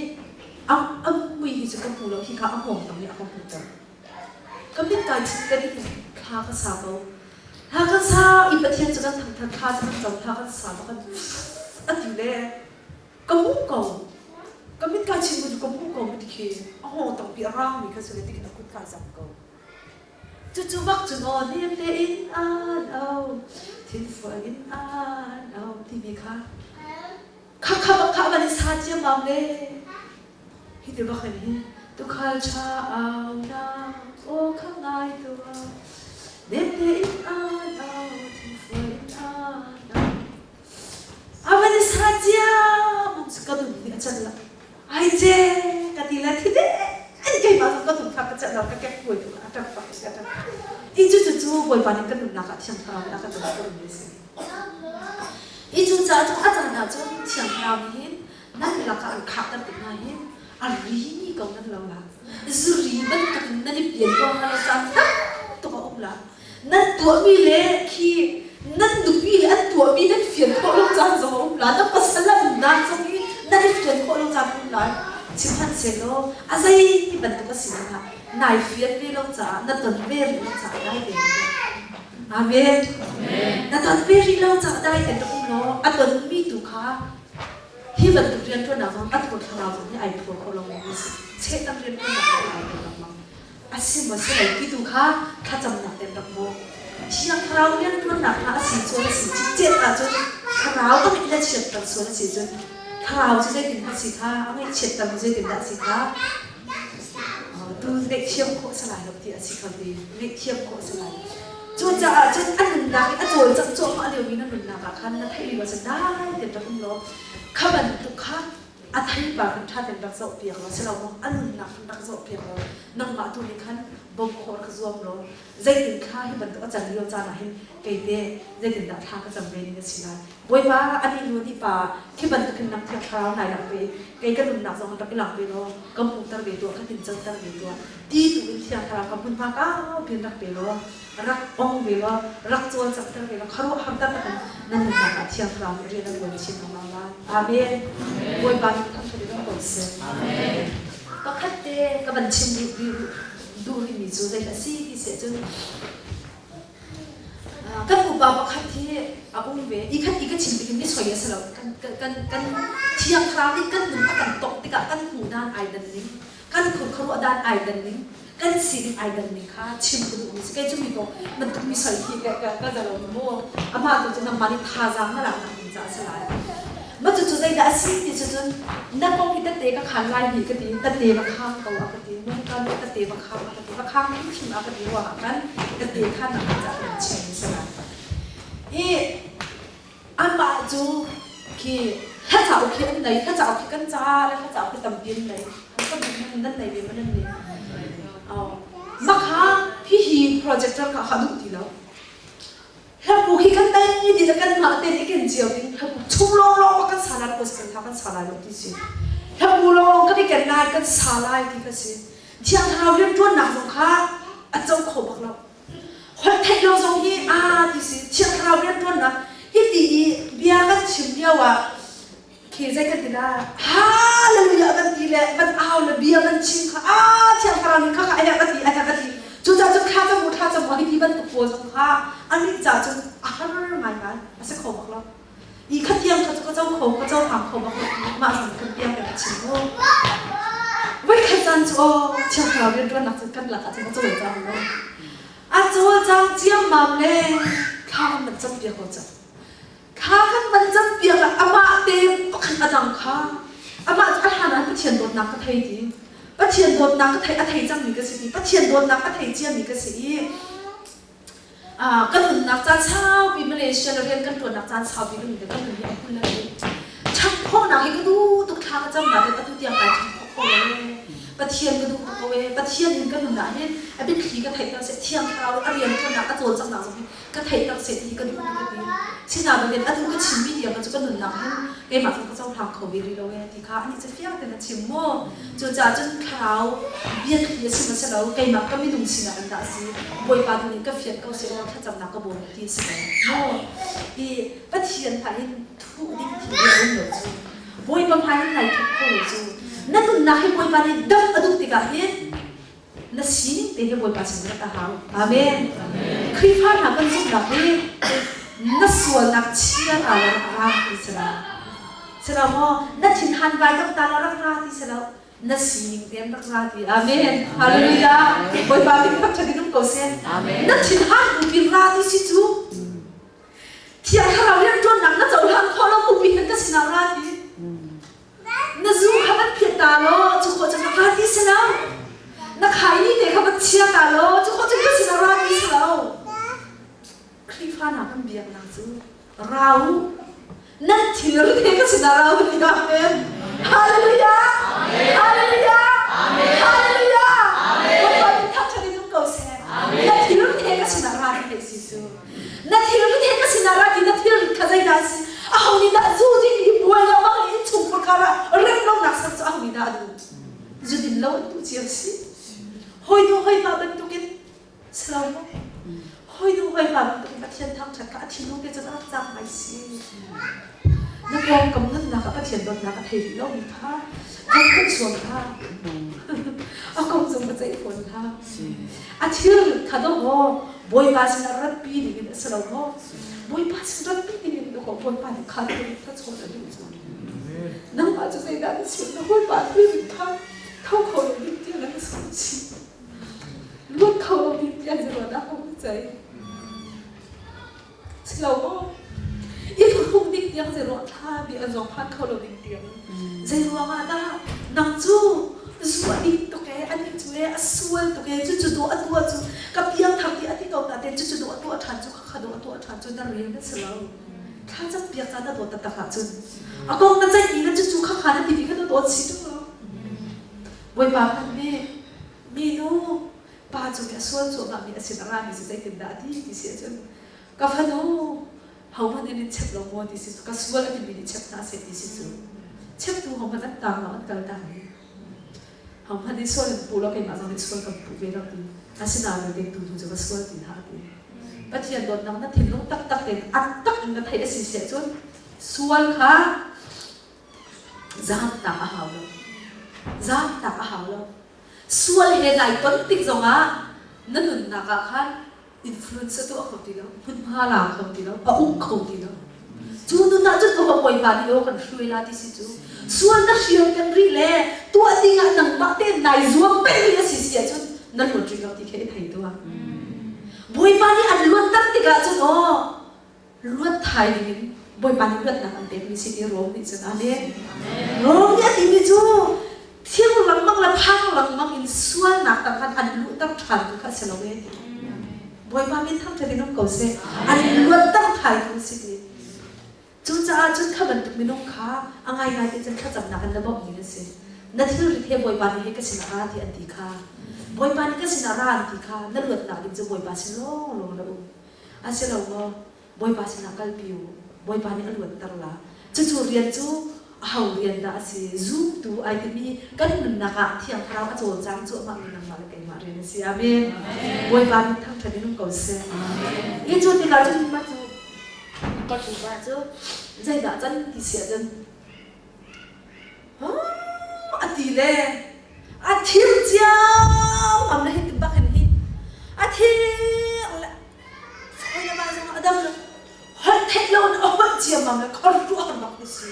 a mui hi cu ka hmu lo, hi kha a hngawng tang nih a ka hmuhter. Ka mit kai chit ka nih thla ka sa ko. Thla kan sa i Pathian cu kan thangthat, thla cu kan cam, thla kan sa ba kan a ti le ka hmuh ko. Ka mit kai chin cu ka hmuh ko mi khi a hngawng tang pi a rang mi kha si le ti a kut kai zam ko. Cucu bak cu maw nem tein an au, thinfual in an au timi kha Khakha bak kha van i sa ciammam le hi ti bak in hi tukhal ṭha au na aw kha ngai tuah, nem tein an au, thinfual in an au. A van i sa ciammam cu ka nun nih a can lo. ce ka ti le thi an keimah zong ka thun kha ka ceh lo ka kek puai tu a ṭap bak ka ṭap. I cu cu cu Bawipa nih kan nunnak ah Thiang Thlarau nih a kan tuah mi a si. I cu caah cun a caan ah cun Thiang Thlarau nih hin nan lakah an khahter tik hna hin a ri ko nan lo la. Zuri bantuk in nan i pian ruang lo caan tam tuk a um la. Nan tuahmi le khi nan nupi le an tuahmi nan fian khawh lo caan zong a um la. Nan pasal an dan zong hi nan i fian khawh lo caan a um lai. Sihmanhsehlaw a zei bantuk a si hmanh ah nai fian ve lo caah na ton ve rih lo caah dai tein Amen. Na ton ve rih lo caah dai tein rak um law a tonmi tu kha hi bantuk rianṭuannak zong a thur thlarau zong hi ai phur kho lo mi si. Satan rianṭuannak zong ai phur lengmang. A si maw si lo ti tu kha thlacamnak tein rak bawm. Thiang Thlarau rianṭuannak hna a si sual a si cikcek ahcun Thlarau a ngeih le chiatter sual a si cun Thlarau cu zeitin a si kha a ngaihchiatter cu zeitindah a si kha tu ngaihthiam khawh a si lai lo ti a si kho ti ngaihthiam khawh a si lai. Cucaah cun a nunnak i a cawlcangh cuahmah liomi na nunnak ah khan na theih lio ahcun dai tein rak um law kha bantuk kha a theipa khan ṭha tein rak zohpiak law si lo maw a nunnak khan rak zohpiak law nangmah tu nih khan bawmh khawh rak zuam law zeitin thla hi bantuk a can lio caan ah hin kei te zeitindah thla ka cam ve ning a si lai Bawipa ani nu ni pa khi bantuk hin nang thiang thlarau nai lang ve kei ka nunnak zong rak i lang ve law ka hmuhter ve tuah ka tin canter ve tuah ti tu in thiang thlarau ka hmunhma kau piin rak pe law rak ong ve law rak cawlcanghter ve law khuaruahhar taktak in nan nunnak ah thiang thlarau nih rian a tuan chin lengmang lai. Amen. Bawipa nih thangṭhat in um ko seh. Amen. Pakhat te ka van chim duh duh rihmi cu zei a si ti si ahcun kan upa pakhat hi a um ve i khat i ka chim tik in mi soi a si lo kan kan kan thiang thlarau nih kan nun a kan tongh tikah kan hmuh dan ai dan ning kan khurkharuah dan ai dan ning kan sining ai dan ning kha chim ka duhmi si kei cu mi kong bantuk mi soi hi ka ka ka zalo mu amah tu cu nangmah nih thazaang na lak nak ding caah a si lai ma cu cu zeidah a si ti cu cun na kong hi tette ka khan lai hi ka ti tette va khang ko a ka ti nung ka nih tette va khang a ka ti va khang hrimhrim a ka ti ruangah khan tette khan nak ding caah kan chim mi si lai i Amah cu khi hla cauk khi an nei, hla cauk khi kan ca le hla cauk khi tampi an nei. Kan nan nei ve ma nan nei? Oh. Mah kha hihi projector kha kha duh ti lo. Hlabu khi kan nei ti le kan mah te nih ken cio ding hlabu chung lawng lawng kan sa lai ko kan hla kan sa lai lo ti si. Hlabu lawng lawng kan i ken lai kan sa lai ti kha si. Thiang Thlarau rianṭuannak zong kha a co kho bak lo. Holh theih lo zong hi aa ti si Thiang Thlarau rianṭuannak hiti i bia kan chim lio ah khi zei kan ti la hallelujah kan ti le van au le bia kan chim kha aa Thiang Thlarau nih kha kha a ka ti a ka ti cucaah cun thla cam u thla cam u hiti bantuk pawl zong kha anih caah cun a har ngaingai a si kho bak lo i kha tiang kha cu ka co kho ka cohlang kho bak lo mah zong kan tiang kan chim mu voi khat caan cu aw Thiang Thlarau rianṭuannak cu kan lakah cun a cawlcang lo a cawlcang ciammam le thla kan van campiak ko cang thla kan van campiak ah amah te pakhat a dang kha amah cu a hlan ah Pathian dawtnak ka thei ti Pathian dawtnak ka thei a thei cangmi ka si ti Pathian dawtnak a thei ciami ka si i Kan nunnak caan saupi Malaysia le rian kan ṭuannak caan saupi kan kan nun hi a hmun lo i ṭhangh khawhnak hi ka duh tuk thla ka cam nain atu tiang kai ṭhangh khawh kho lo ee. Pathian ka duh tuk ko ee. Pathian in ka nun ah hin a biathli ka theihter seh, Thiang Thlarau a rian ṭuannak a cawlcanghnak zong hi ka theihter seh ti hi ka duh tuk ka ti. Sinain atu ka chimmi tiang cu ka nunnak hin keimah cu ka cohlang kho ve rih lo ee ti kha anih cu fiang tein a chim mu. Cucaah cun thlarau biathli a chim a si lo, keimah ka minung sinak in dah a si, Bawipa tu nih ka fian ko seh law thlacamnak ka bawm ti a si lo. Mu i Pathian hmai hin thuh ding thil a um lo cu. Bawipa hmai hin nai thup kho lo cu. Na nunnak hi Bawipa nih dam a duh tikah hin na sining te hi Bawipa sin rat a hau. Amen. Khrihfa hna kan zumhnak hi na sualnak chia ta la rak ra ti si lo. Si lo maw? Na thinhan vai tak ta la rak ra ti si lo. Na sining te rak ra ti. Amen. Hallelujah. Bawipa min thangṭhat in um ko seh. Na thinhan bu ra ti si cu. Thiang Thlarau rianṭuannak na cohlan khawh lo bu hin ka sinah ra ti. Na zu kha van phiat ta law cu khawh cun ra ti si lo. Na khaini te kha van chia ta law cu khawh cun ka sinah ra ti si lo. Khrihfa hna kan biaknak cu ra u. Nan thil te ka sinah ra u ti Amen. Hallelujah. Hallelujah! Hallelujah! Bawipa min thangṭhat in um ko seh. Na thilrit he ka sinah ra ti hei si cu. Na thilrit he ka sinah ra ti na thilrit kha zeidah a si? Aho nih dah zu ding i buai lo bang in innchungkhar karah rem lonak ser cu aho nih dah a duh? Zu din lo an duh cio si. Hawinu hawipa bantukin si lo maw? Hawinu hawipa bantukin Pathian thangṭhat kha a thinlung te cun a rak cang ngai si. Na pawngkam nunnak ah Pathian dawtnak a thei rih lomi kha kan phun sual hlah. A kong cung va ceih fawn hlah. A thil kha dawh maw Bawipa sinah ratpi dingin a si lo maw? Bawipa sin ratpi dingin dawh Bawipa nih kha thil kha chawn a duh cu. Nangmah cu zeidah na chim na Bawipa thil kha tho kho lo ding tiah na ka sawm chih. Luat kho lo ding tiah zeruah dah hong na ceih? Si lo maw? I phuhrung ding tiang zeiruang thla bi an zong phan kho lo ding tiang. Zeiruang ah dah nang cu zu a ding tuk ee, a nih cu ee, a sual tuk ee, cucu dawh a tuah cu ka piangthar ti a ti ko na ten cucu dawh a tuah ṭhan cu khakha dawh a tuah ṭhan cu na rian na si lo. Thla cam piak ca na dawt taktak ahcun a kong na ceihmi na cucu khakha na timi kha na dawt si ṭung lo. Bawipa hmanh nih minu pa cung i a sual cuahmahmi a sin a rami cu zeitindah a ti ti si ahcun ka fanu hohmanh in in chep lo maw ti si cu ka sual a timi nih chep hna seh ti si cu cheptu hohmanh an tang lo an kal tang i hohmanh nih sual in puh lo keimah zong nih sual kan puh ve lo ti asinain dingtu tu cu ka sual ti hna ti Pathian dawtnak na thinlung taktak tein a tak in na theih a si si ahcun sual kha zaamtak a hau lo zaamtak a hau lo Sual he nai ton tik zongah na nunnak ah khan influence a tuah kho ti lo, hmunhma la kho ti lo, a uk kho ti lo. Cu nun ah cun ka hawipa nih aw kan hruai la ti si cu. Sual na hrial peng rih le tuah ding ah nangmah tein nai zuam peng rih a si si ahcun na luat rih lo ti khi i thei tuah. Bawipa nih an luatter tikah cun aw luat thai dingin Bawipa nih luatnak an pekmi si ti Rom nih cun amen. Rom nih a timi cu thing lengmang le phang lengmang in sualnak tang khan an luhter ṭhan tu kha a si lo e ti. Bawipa min thangṭhat in um ko seh. An luatter thai tu si ti. Cucaah cun kha bantuk minung kha a ngaingai ti cun thlacamnak in na bawmh ding a si. Na thilrit he Bawipa nih hei ka sinah ra ti an ti kha. Bawipa nih ka sinah ra an ti kha na luatnak ding cu Bawipa sin lawnglawng na um. A si lo maw? Bawipa sinah kalpi u. Bawipa nih a luatter la. Cucu rian cu aho rian dah a si? Zumtu ai timi kan nunnak ah Thiang Thlarau a cawlcang cuahmahmi nangmah le keimah rian a si. Amen. Bawipa min thangṭhat in um ko seh. Hi cu tikah cun mah cu ka tupa cu zeidah can ti si ahcun a ti le a thir ciammam le hi bak hin hi a thir le fawi le mah zong a dam lo holh theih lo in a holh ciammam le khor ruah bak ti si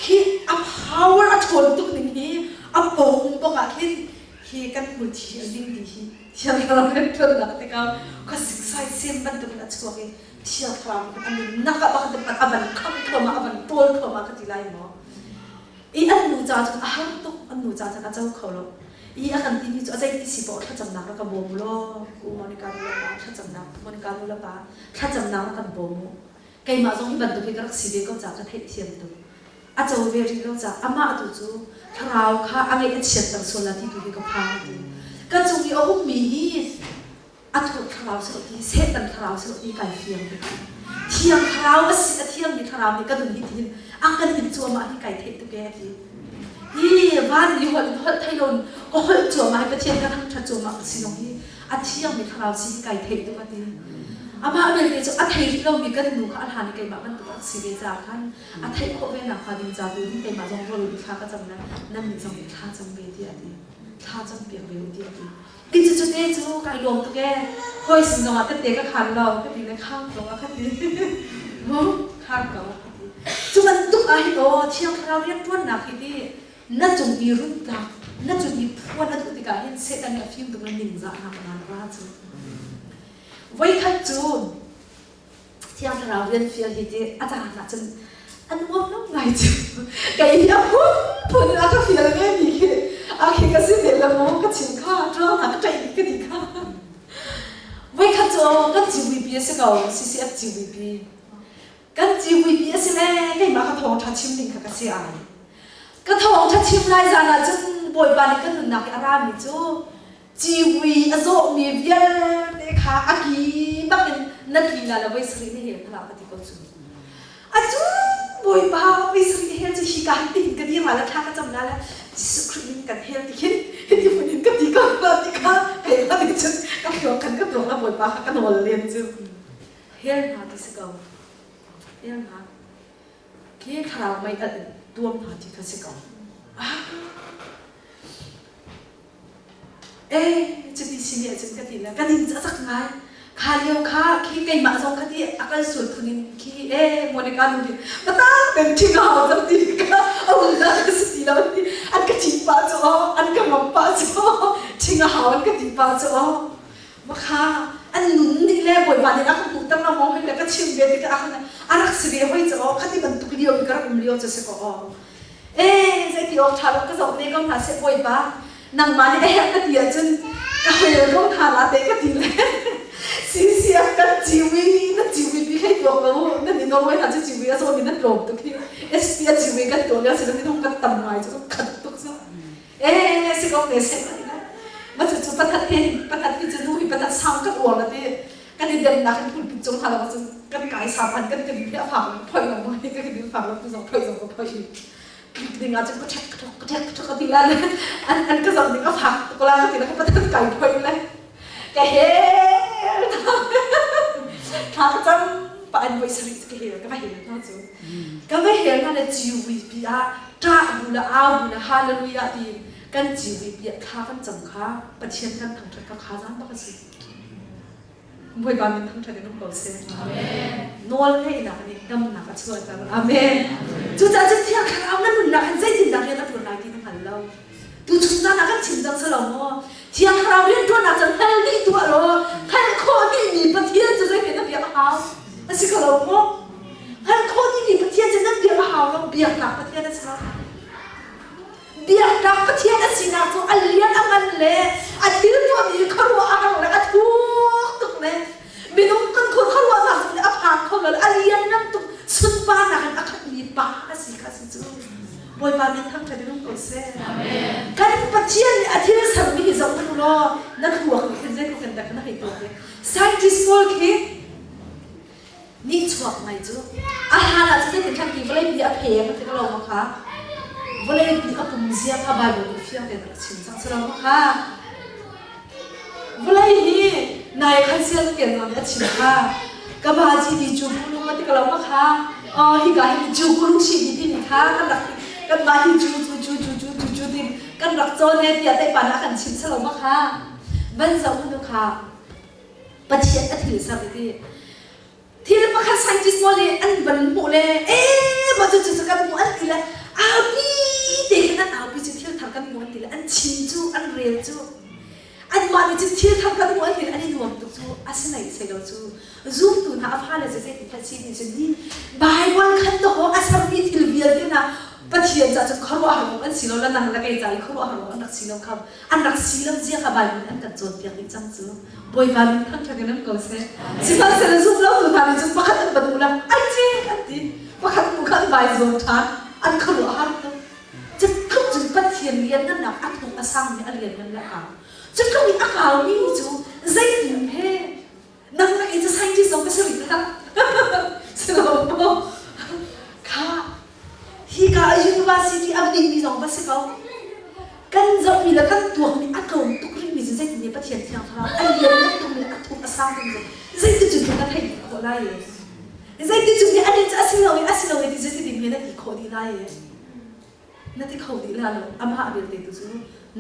khi a power a ṭhawn tuk ning hi a pong bak ah khin hi kan hmulthi a ling ti hi thiang thlarau kan ṭuannak tikah khuasik sai sem bantuk in a chuak i Thiang Thlarau nih a nunnak ah bak a van khamh thluahmah a van ṭawl thluahmah ka ti lai maw? I an nu ca cun a har tuk, an nu ca cun a co kho lo. I a kan timi cu a zeiti si paoh thlacamnak rak ka bawm law, U Monica nu le pa thlacamnak, Monica nu le pa thlacamnak rak kan bawm u. Keimah zong hi bantuk hi ka rak si ve ko caah ka theihthiam tuk. A co ve rih lo caah amah tu cu thlarau kha a ngeih a chiatter sual la ti tu hi ka phang ti. Ka cung i a ummi hi a thawt thlarau si lo ti Satan thlarau si lo ti kai fiang tuk thiang thlarau a si a thiangmi thlarau nih ka nun hi tihin a kan in cuahmah hi kai theih tuk e ti hi van i holh holh thei lo ka holh cuahmah hi Pathian ka thangṭhat cuahmah ka si zong hi a thiangmi thlarau si hi kai theih tuk a ti amah belte cu a thei rih lomi kan nu kha a hlan i keimah bantuk a si ve caah khan a theih khawh ve nakhnga ding ca tu hin keimah zong rawl in thla ka cam le nannih zong nih thla cam ve ti a ti thla cam piak ve u ti a ti Ti cu cute cu kai lawm tuk ee. Hawi sin zongah tette ka khan lo ka ti le khang ko a ka ti. Mu khang ko a ka ti. Cu bantuk ah hin aw Thiang Thlarau rianṭuannak hi ti na cung i runtlak na cung i phuan a duh tikah hin Satan nih a fim tuk na ningzahnak nan ra cu. Voikhat cu Thiang Thlarau rian fial hi ti a caan ah cun a nuam lo ngai cu. Kei hi a phunphun in a ka fial ve mi khi a khi ka si te la maw ka chim kha ṭuang hna ka ṭaih ka ti kha. Voikhat cu kan civuipi a si ko CCF civuipi. Kan civuipi a si le keimah ka thawngṭha chim ding kha ka si ai. Ka thawngṭha chim lai zan ah cun Bawipa nih kan nunnak i a rami cu civui a zawhmi vialte kha a ki bakin na tli la le voi sarih na hel hna ka ti ko cu. Atu Bawipa voi sarih hel cu hi ka han tin ka dir la le thla ka cam la le Jesuh Khrih min kan hel ti khin hiti phun in ka ti ko hna ti kha keimah nih cun ka thluak khan ka tuak la Bawipa kha ka nawl len cu. Hel hna ti si ko. Hel hna. Khi thlarau mei alh in tuam hna ti kha si ko. Ah. Eh, cuti si nih ahcun ka ti le ka ning cu a cak ngai. Kha lio kha khi keimah zong kha ti a kal sual phun in khi eh Monica nu nih pata ten ṭhing a hau cang ti kha a um na ka si ti lo an ti an ka ṭhing pah cu aw an ka ngam pah cu aw ṭhing a hau an ka ti pah cu aw Makha an nun nih le Bawipa nih a ka hmuhter la maw hei le ka chim ve tikah khan a rak si ve hoi cu aw khati bantuk lio i ka rak um lio cu si ko aw. Eh zeiti awk ṭha lo ka zoh ne ko hna seh Bawipa nangmah nih a herh na ti ahcun ka hel ko hna la te ka ti le CCF kan ciwi na ciwi pi hlei tuak ko nan i Norway hna cu ciwi a zawn in nan tlawm tuk hi SP a ciwi kan tuah lio si nan minung kan tam ngai cu khat tuk cu Eh, si ko te seh ka ti lai. Ma cu cu pathat he pathat hi cu nu hi pathat sang kan uar la ti kan i dennak in phulpit cung hna lo cun kan kai sapan kan kan hi a fak lo phoi lo ma hi ka kan fak lo tu zong phoi zong ka phoi i ding ah cun ka ṭhek ka ṭhok ka ṭhek ka ṭhok ka ti la le an an ka zoh ning a fak tuk la ka ti la ka pathat kai phoi le ka hel thla ka cam pa an voi sarih ka hel ka va hel hna cu ka va hel hna le ciwi pi ah ṭah bu le au bu le hallelujah ti kan ciwi pi ah thla kan cam kha Pathian kan thangṭhat kha kha zan bak a si Bawipa min thangṭhat in um ko seh. Nawl ngeihnak nih damnak a chuahter. Amen. Cucaah cun Thiang Thlarau na nunnak hin zeitindah rian a ṭuan lai ti na hngal lo. Tuchun caan ah kan chim cang si lo maw? Thiang Thlarau rianṭuannak cu hngal dih tuah law hngalh khawh dihmi Pathian cu zeitin na biak a hau? A si kho lo maw? Hngalh khawh dihmi Pathian cu nan biak a hau lo, biaknak Pathian a si lo. Biaknak Pathian a sinak cu a lian a ngan le a thil tuahmi khuaruah a har le a thuk tuk le minung kan khuaruahnak zong nih a phan kho lo a lianngan tuk sunparnak in a khatmi pa a si kha si cu. Bawipa min thangṭhat in um ko seh. Kan Pathian nih a thil sermi hi zoh hmanh u law na thluak nih khin zeitluk in dah na hei tuak i scientist pawl khi nihchuak ngai cu a hlan ah cu zeitin khan ti vawleipi a phe a ti lo ma kha vawleipi a pum zia kha Bible nih fiang tein a rak chim cang si lo ma kha Vawlei hi nai khan sial tian nawn a chim kha ka ba ci ti cu kulung a ti ka lo ma kha oh hika hi cu kulung shi ti ti kha kan rak kan mah hi cu cu cu cu cu cu cu ti kan rak cawn e tiah tei pa na kan chim salo ma kha van zoh hanu kha Pathian a thil ser ti thil pakhat scientist pawl nih an van hmuh le ee mah cu cu kan hmuh an ti le aupi te khin an aupi cu thil thar kan hmuh an ti le an chim cu an rel cu anmah nih cun thil thar kan hmuh an ti le an i nuam tuk cu a si nei sei lo cu zumtu hna a fale cu zeitin khan si ni cun hi Bible khan dawh a sermi thil vialte hna Pathian ca cun khuaruahhar awk an si lo la nang le kei ca i khuaruahhar awk an rak si lo kha an rak si lo zia kha Bible nih an kan cawnpiak dih cang cu Bawipa min thangṭhat in um ko seh. Sihmanhsehlaw zum lotu hna nih cun pakhat an van hmu la, ai cek an ti. Pakhat hmu kha an vai zuam ṭhan. An khuaruah a har tuk. Cutluk cun Pathian lianngannak a hnuk a sangmi a lianngan le a kau. Cutluk in a kaumi cu zeitin he nang na kei cu scientist zong ka si rih hlah. Si lo maw? Kha hika university a dingmi zong va si ko. Kan zohmi le kan tuakmi a tlawm tuk rihmi cu zeitin nih Pathian Thiang Thlarau a lianngan tukmi le a thuk a sang tukmi cu zeitin cun kan theih dih khawh lai i zeitin cun nih anih cu a si lo i a si lo i ti cu ti na ti khawh dih lai i na ti kho dih la lo amah vialte tu cu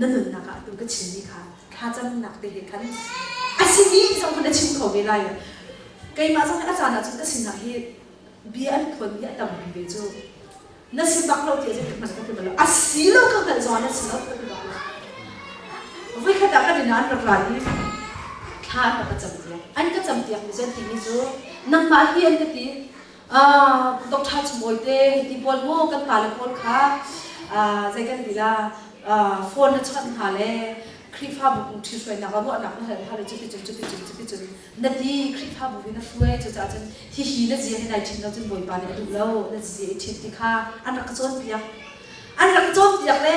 na nunnak ah tu ka chimmi kha thlacamnak te he khan a si dih zong kha na chim kho ve lai keimah zong a caan ah cun ka sinah hi bia an phuanmi a tampi ve cu na si bak lo tiah zeitik hmanh ka ti bal lo a si lo ka hngalh zong na si lo ka ti bak lo voikhat ah kan inn ah an rak ra i thla an rak ka campiak an ka campiak mi cu an timi cu nangmah hi an ka ti Dr. Chumawi te ti pawl mu kan pa le pawl kha zei kan ti la phone na chawnh hna le Khrihfabu kong ṭhihruainak ah ruahnak na hal hna le cuticun cuticun cuticun na ti Khrihfabu hi na hruai cucaah cun hihi na zia hi nai ṭhit lo cun Bawipa nih a duh lo na zia i ṭhit ti kha an rak ka cawnpiak an rak ka cawn. chawnhbiak le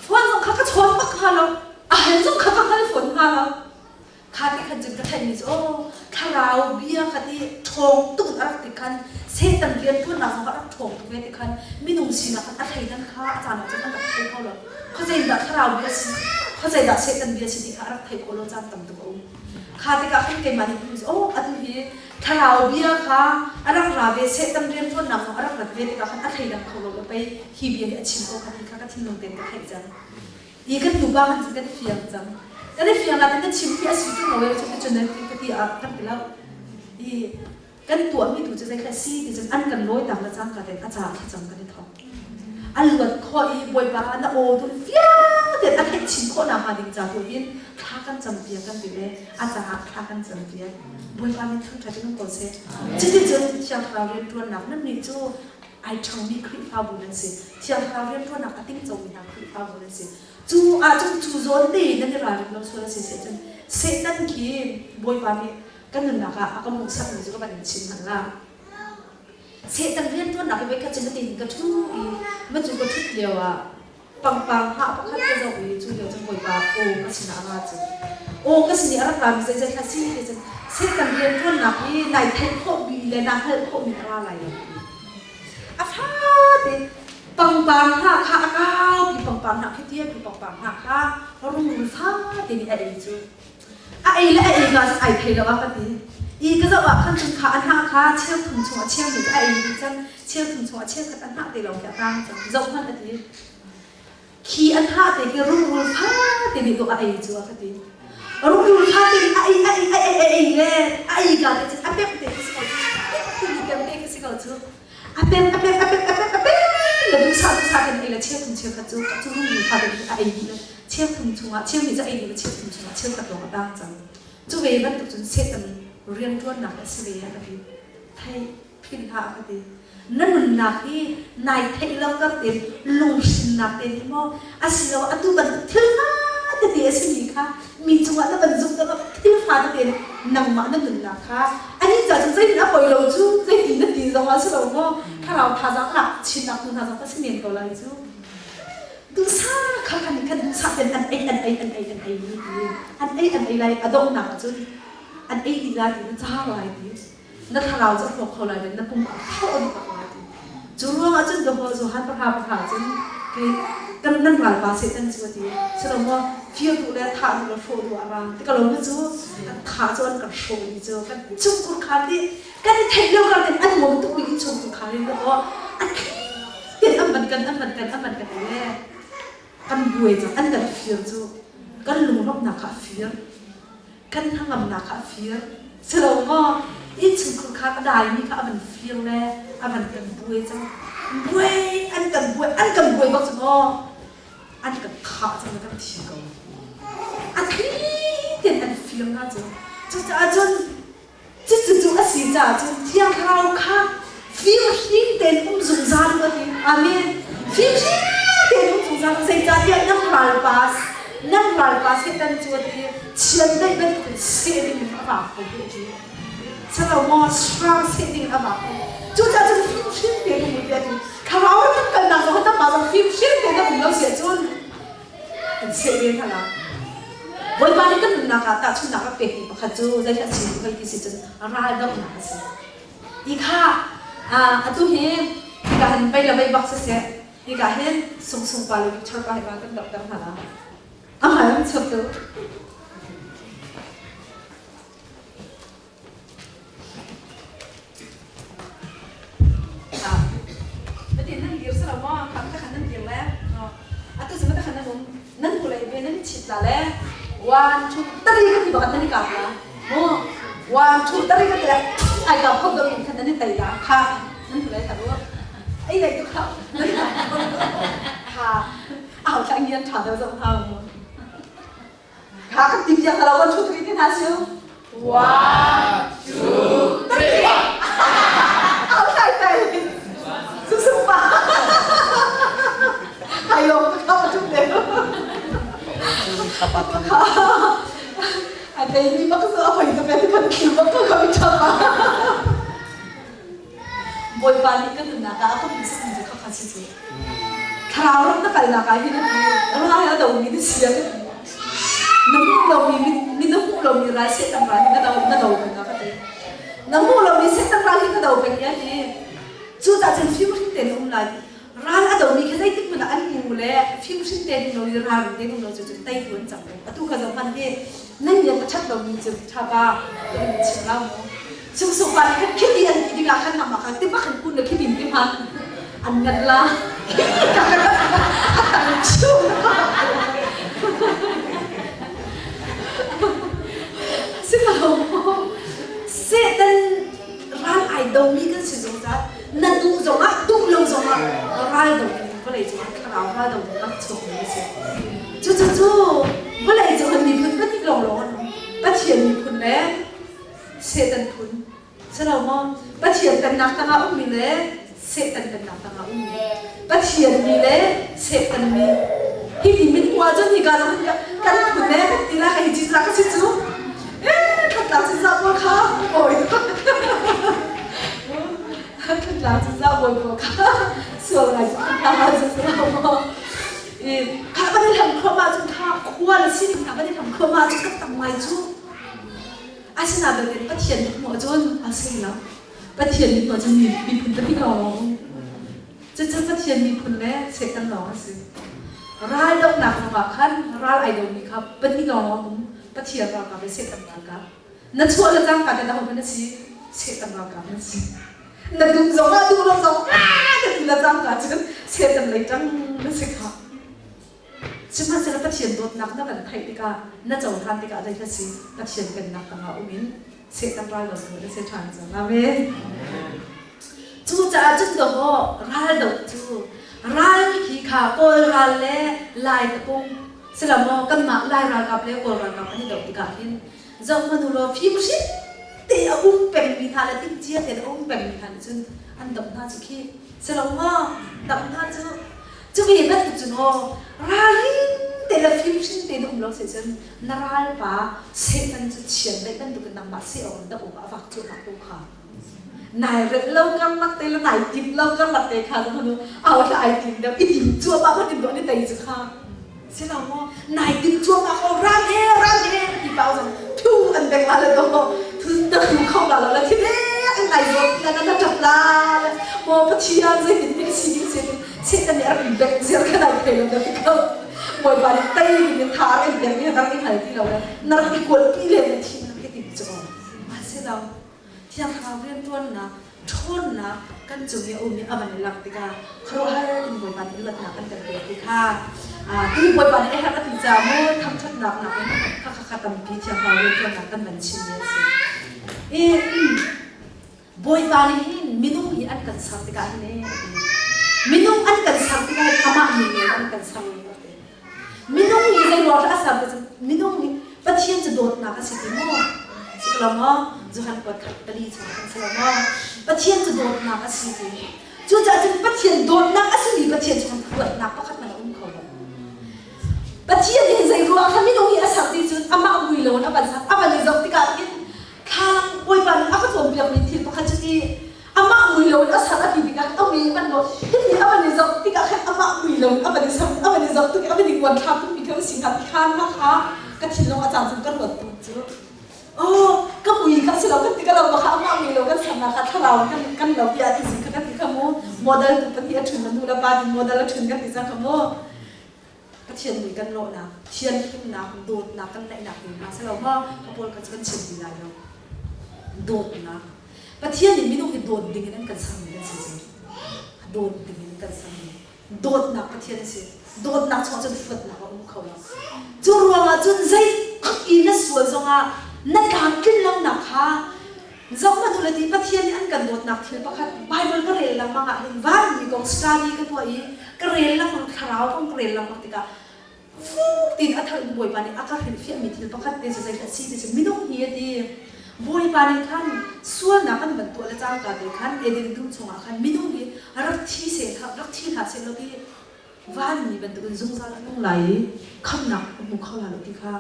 phone zong kha ka chawn bak hnga lo a hal zong kha ka hngal fawn hnga lo Kha ti khan cun ka theihmi cu aw thlarau bia kha ti ṭhawng tuk in a rak ti khan Satan rianṭuannak zong kha a rak ṭhawng tuk ve ti khan minung sinak khan a thleidan kha a caan ah cun an rak thei kho lo. Khuazeidah thlarau bia si, khuazeidah Satan bia si ti kha a rak thei khawh lo caan tam tuk a um. Kha tikah khan keimah nih hmuh aw atu hi thlarau bia kha a rak ra ve Satan rianṭuannak zong a rak rat ve tikah khan a thleidang kho lo le pei hi bia hi a chim ko kha ti kha ka thinlung tein ka theih cang. Hi kan nupa kan cu kan i fiang cang. Kan i fiang nain na chim hi a si ṭung lo e cu cun ka ti ah kan ti lo. I kan tuahmi tu cu zei si ti cun an kan lawi tak le cangka tein a ca thlacam kan i thawk. A luat khawh i Bawipa na aw dun fiang tein a theih chin khawh nakhnga ding ca tu hin thla kan campiak kan ti le a caah thla kan campiak. Bawipa min thangṭhat in um ko seh. Cuticun Thiang Thlarau rianṭuannak nannih cu ai ṭhangmi Khrihfabu nan si. Thiang Thlarau rianṭuannak a tingcomi hna Khrihfabu nan si. Cu ahcun cu zawn tein nan i ralrin lo sual a si si ahcun Satan khi Bawipa nih kan nunnak ah a ka hmuhsakmi cu ka van in chim hmanh la. Satan rianṭuannak hi voikhat cu na tin ka ṭhu i ma cu ka ṭhut lio ah pangpang hngah pakhat ka zoh i cu lio cun Bawipa aw ka sinah a ra cu. Aw ka sin i a rak rami zeizei hla si ti cun Satan rianṭuannak hi nai theih khawhmi le naa hngalh khawhmi a ra lai lo. A fate pangpang hnah kha a kaupi pangpang hnah khi tiapi pangpang hnah kha rungrul fate nih a ei cu. A ei le a ei ka cun ai thei lo a ka ti. I ka zoh ah khan cun kha a hnah kha cheu thum chung a cheu nih a ei dih cang. Cheu thum chung a cheukhat a hnah te lawng khi a tang cang. Zoh hmanh a ti. Khi a hnah te khi rungrul fate nih dawh a ei cu a ka ti. Rungrul fate nih a ei a ei a ei a ei le a ei ka te cun a pemh te khi si ko cu. Pemh te khi si ko cu. A pemh a pemh a pemh a pemh a pemh le duhsah duhsah ten ei le cheu thum cheukhat cu cu rungrul fate nih a ei dih le cheu thum chungah cheu nih cu a ei dih le cheu thum chungah cheukhat lawng a tang cang. Cu ve bantuk cun Satan rianṭuannak a si ve a ka ti. Thei philh hlah a ka ti. Na nunnak hi nai theih lo kar tein lunghrinnak te nih maw asiloah atu bantuk thil fa tete a simi kha mi cungah na van zumh deuh thil fa tete nangmah na nunnak kha ani ca cun zeitin a poi lo cu zeitin na ti zong ah si lo maw thlarau thazaang lak chinnak tu hna zong ka si men ko lai cu duhsah kha kan kan duhsah ten an ei an ei an ei an ei ni ti an ei an ei lai a donghnak ah cun an ei dih lai ti na car lai ti na thlarau cu a hrawk kho lai na pum a hrawh dih bak lai ti cu ruangah cun Jehovah Johan pahra pahra cun kei kan nan ralpa Satan cu a ti silo maw fir duh le thah duh le hrawh duh ah ra ti ka lo cu kan thah cu an kan hrawh ni cu kan chungkhur kha ti kan i theih lio kar ten an mom tuk mi chungkhur kha rin aw a thi ten an van kan an van kan an van kan le kan buai cang an kan fir cu kan lunglawmhnak kha a fir kan hnangamnak kha a fir silo maw innchungkhur kha a daimi kha a van fir le a van kan buai cang buai an kan buai an kan buai bak cu maw an kan thah cang kan thi ko a thli ten an fir na cu cucaah cun Cucu a si caah cun Thiang Thlarau kha fimhring tein um zungzal u a ti. Amen. Fimhring tein um zungzal u. Zeicahtiah nan ralpa nan ralpa Satan cu a ti chiandeih bantukin seh ding in a vak ko a ti. Salo maw hrang seh ding in a vak ko. Cucaah cun fimhring tein um u tiah a ti. Thlarau ram kalnak zong nangmah zong fimhring tein na um lo si ahcun An seh ve hna la. Bawipa nih kan nunnak ah tahchunhnak a pekmi pakhat cu zeidah a chim hoi ti si cun raldohnak a si. Hi kha atu hi hika hin vei le vei bak siseh hika hin sungsung pa le Victor pa hi ma kan dohter hna la. A hmai an chuak tu. Mati nan dir sala maw kham ta khan nan dir le atu cu mata khan nan um nan kulei ve nan chit la le one two three ka ti bak nan i kap la mu one two three ka ti le ai kap khop dong in khan nan i tai la kha nan kulei tha ru ai lei tu kha nan ha au thla ngian tha deuh zong ha mu Kha kan ti piak lo one two three ti hna siu. One, two, three. Au tai tai. Su su pa. Hai lo ka kha tu de. Kha. A dei mi bak su a hoi tu pe kan ti bak ka ka cha pa. Bawipa nih kan nunnak ah a ka hmuhsak mi cu kha kha si cu. Thlarau ram na kalnak ah hin a ti. Ral a domi na si a ka ti. Na hmuh lomi mi na hmuh lomi ral Satan ral hi na do na do peng a ka ti. Na hmuh lomi Satan ral hi na do peng i a ti. Cucaah cun fimhring tein um lai. Ral a domi khi zeitik hmanh ah an ngu le fimhring tein um lo i ralring tein um lo cu cun teitu an cang lo. Atu kha zoh hmanh hi nan lian a ṭhat lomi cu ṭha pa ka in chim la mu. Sungsung pa nih khan khiti an ti dingah khan nangmah kha ti bak in kun le khitin ti hman an ngat la. A tang chung. Si lo maw? Satan ral ai domi kan si zungzal. Na duh zongah duh lo zongah ral do in vawlei cungah thlarau ral do in rak chuakmi a si. Cucu vawlei cung in miphun pahnih lawnglawng an um. Pathian miphun le Satan phun. Si lo maw? Pathian pennak tangah ummi le Satan pennak tangah ummi. Pathian mi le Satan mi. Hi ti min hmuh ahcun hika zong hin kan phun le kan ti la ka hi ci ka si cu. Eh, khatla ci za pawl kha oi. Khatla ci za bawi pawl kha sual ngai cu khatla cu si lo maw? I kha kan i hlam khom ahcun kha khua le sining hna kan i hlam khom ahcun kan tam ngai cu. Asinain Pathian nih hmuh ahcun a si lo. Pathian nih hmuh ahcun miphun pahnih lawng. Cucu Pathian miphun le Satan lawng a si. Ral dohnak zongah khan ral ai domi kha pahnih lawng a um. Pathian ralkap le Satan ralkap. Na chuah le cangka te na hon na si. Satan ralkap na si. Na duh zongah duh lo zong ah na ti le cangka cun Satan lei ṭang na si kha. Sihmanhsehlaw Pathian dawtnak na kan theih tikah na cohlan tikah zei na si Pathian pennak tangah um in Satan ral lo na si ṭhan cang. Amen. Cucaah cun dawh ral doh cu ral khi kha Kawl ral le Lai tapung silamaw kanmah Lai ralkap le Kawl ralkap an i doh tikah hin zoh hmanh u law fimhring te a um pengmi hna le timhcia tein a um pengmi hna nih cun an doh hna cu khi silomaw doh hna cu Cu ve bantuk cun aw ralring te le fimhring tein um lo si cun na ralpa Satan cu chiandeih bantukin nangmah seh awk in dah um a vak cuahmah ko kha. Nai relh lo karlak te le nai tim lo karlak te kha cu au thla ai tim deuh i tim cuahmah kha tim duah ni tei cu kha. Si lo maw nai tim cuahmah ko ral he ral he ti pau zong thu an beng la le do thu na thu kho la lo la thi an nai zawt la na na ṭap la maw Pathian zeitin hme si ding si Satan nih a rak in bek ziar kha nai thei lo na ti ko Bawipa nih tei ding in tha a in pek mi na rak i hngal ti lo le na rak i kualpi len na thi na rak i tim cu a si lo Thiang Thlarau rianṭuannak ṭhawnnak kan cung i a um i a van i langh tikah khuaruahhar in Bawipa nih luatnak kan kan pek ti kha ti Bawipa nih a herh a ti caah mu thangṭhatnak nakin kha kha kha tampi Thiang Thlarau rianṭuannak kan van chimmi a si. I Bawipa nih hin minung hi an kan ser tikah hin ee a ti. Minung an kan ser tikah hin amah min in an kan ser a ti. Minung hi zei ruang a ser ti cu minung hi Pathian cu dawtnak a si ti maw? Si lo maw? Johan kuat khat pali chung kan si lo maw? Pathian cu dawtnak a si ti. Cucaah cun Pathian dawtnak a simi Pathian chung huatnak pakhat hmanh a um kho lo. Pathian nih zei ruang kha minung hi a ser ti cun amah mui lo in a van ser a van i zoh tikah hin Thlang Bawipa nih a ka cawnpiakmi thil pakhat cu ti amah mui lo in a ser a ti tikah a mui a van lo hiti a van i zoh tikah khan amah mui lo in a van i ser a van i zoh tuk i a van i kuan thla tukmi kha si hnga ti khan mah kha ka thinlung a caan cun ka ruat tuk cu oh ka mui kha si lo kan ti ka lo kha amah mui lo kan sernak kha thlarau kan kan lo tiah ti zing kha kan ti kha mu model tu pahnih a ṭhun na nu le pa ti model a ṭhun kan ti cang kha mu Pathian mui kan lawhnak, thianhlimnak, dawtnak kan neihnak ding hna si lo maw? Ka pawl kha cu kan chim ti lai lo. Dawtnak. Pathian nih minung hi dawt ding in an kan sermi kan si cu. Dawt ding in an kan sermi. Dawtnak Pathian a si. Dawtnak chung cun fuatnak a um kho lo. Cu ruangah cun zeitluk i na sual zongah na tlamtlin lonak kha Zohhmanh u le ti Pathian nih an kan dawtnak thil pakhat Baibal ka rel lengmang ah hin vanmi kong study ka tuah i ka rel lengmang thlarau kong ka rel lengmang tikah fuk tiin a thar in Bawipa nih a ka hrilhfiahmi thil pakhat te cu zeidah a si ti cu minung hi a ti. Bawipa nih khan sualnak an van tuah le cangka te khan Eden dum chungah khan minung hi rak thi seh rak thi hlah seh law ti vanmi bantukin zungzal a nung lai i khamnak a hmu kho lai lo ti kha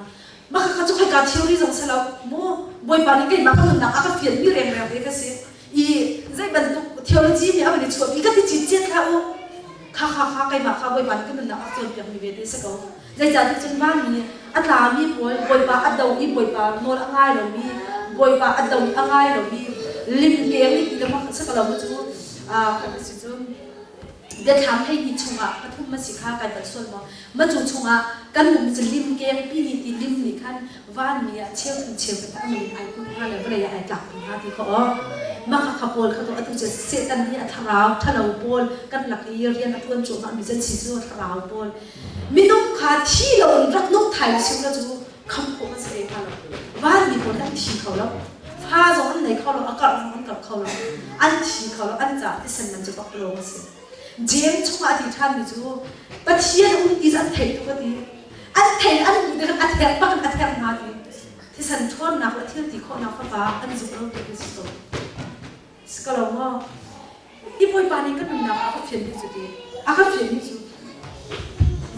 mah kha cu khoika theory zong si lo mu bawipa nih keimah ka nunnak a ka fianmi rengreng te ka si i zei bantuk theology nih a van i chuahpi ka ti citciat hlah u kha. Khakha kha keimah kha Bawipa nih ka nunnak a cawnpiakmi ve te si ko. Zeicahtiah cun vanmi a tlami pawl Bawipa a do i Bawipa nawl a ngai lomi, Bawipa a do a ngai lomi limkeng i ti le si ko lo mu cu kan si cu biathlam 12 chungah pathum ma si kha kai palh sual maw ma cu chungah kan hmuhmi cu limkeng pi ni ti lim nih khan vanmi ah cheuthum cheukhat ah amin ai kun hnga le vawlei ah ai tlak kun hnga ti kha aw mah kha kha pawl kha to atu cu Satan hi a thlarau thalo pawl kan lak i rian a tuan cuahmah mi can si cu thlarau pawl minung kha thi lo in rak nung thai sim la cu kham khawh kan si kha lo vanmi pawl an thi kho lo fa zong an nei kho lo a karh zong an karh kho lo an thi kho lo an ca thisen man cu bak lo a si James chungah a ti ṭhanmi cu Pathian um ti cu an theih tuk a ti an thei an hmuh tikah a therh bak in a therh hna ti thisen ṭhawnnak le thil ti khawhnak fapa an zumh lo ti khi si ko si ko lo maw hi bawipa nih kan nunnak a ka fian mi cu ti a ka fian mi cu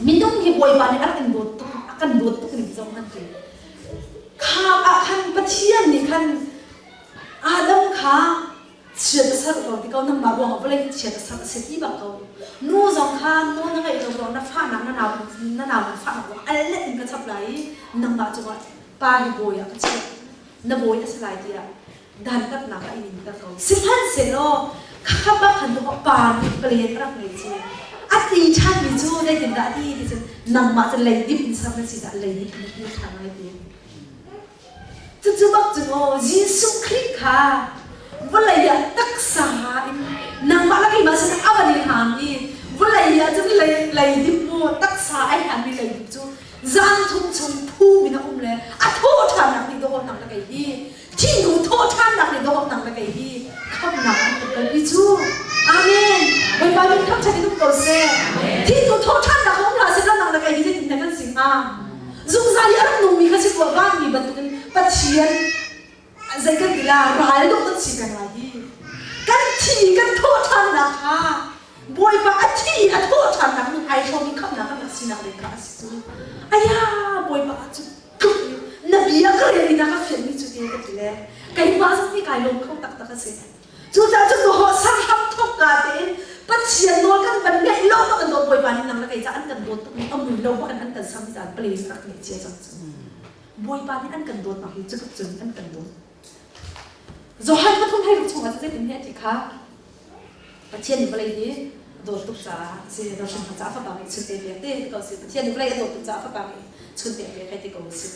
minung hi bawipa nih a kan dawt tuk a kan dawt tuk ning zong an ti kha ah khan Pathian nih khan Adam kha chiat a serh ko ti ko nangmah ruangah vawlei hi chiat a serh a si ti bak ko nu zong kha nu na ngeih lo ruang na fahnak na nau na nau na fahnak ruang al let in ka chap lai i nangmah cungah pa hi bawi ah ka chiah na bawi a si lai tiah dantatnak a in ter ko sihmanhsehlaw khakha bak khan tu pa nih palen a rak ngei cu a ti ṭhan mi cu zeitindah a ti ti cun nangmah cu leidip in ser na si caah leidip in na kir ṭhan lai ti Cucu bak cu maw Jesuh Khrih kha vawlei ah taksa in nangmah le keimah sinah a van i hlan i vawlei ah cun leidip mu taksa ai hlanmi leidip cu zan thum chung phum in a um le a thawh ṭhannak nih dawh nang le kei hi thihnu thawh ṭhannak nih dawh nang le kei hi khamnak an kan kalpi cu Amen Bawipa min thangṭhat in um ko seh thihnu thawh ṭhannak um hlah seh nang le kei hi zeitin dah kan si hnga Zungzal i a rak nungmi kha si tuah vanmi bantukin Pathian zei kan ti la ral dawh kan si peng lai hi. Kan thi kan thawh ṭhannak kha Bawipa a thi a thawh ṭhannak nih ai hrawm i khamhnak kan rak sinak ding kha a si cu. Aya Bawipa cu tluk na bia ka rel i na ka fianmi cu ti ka ti le keimah zong hi kai lawm kho taktak a si. Cucaah cun hawh sarham thawk ka tein Pathian nawl kan van ngaih lo bak an dawt Bawipa nih nang le kei ca an kan dawt tuk a mui lo bak in an kan sam caan place rak ngei cia cang cu. Bawipa nih an kan dawt nak hi cutuk cun an kan dawt. Johan pathum hei ruk chungah zeitin hi a ti kha Pathian nih vawlei hi a dawt tuk caah si dawt hrim caah fapa ngeih chun te pek te ko si Pathian nih vawlei a dawt tuk caah fapa ngeih chun te pek hei ti ko si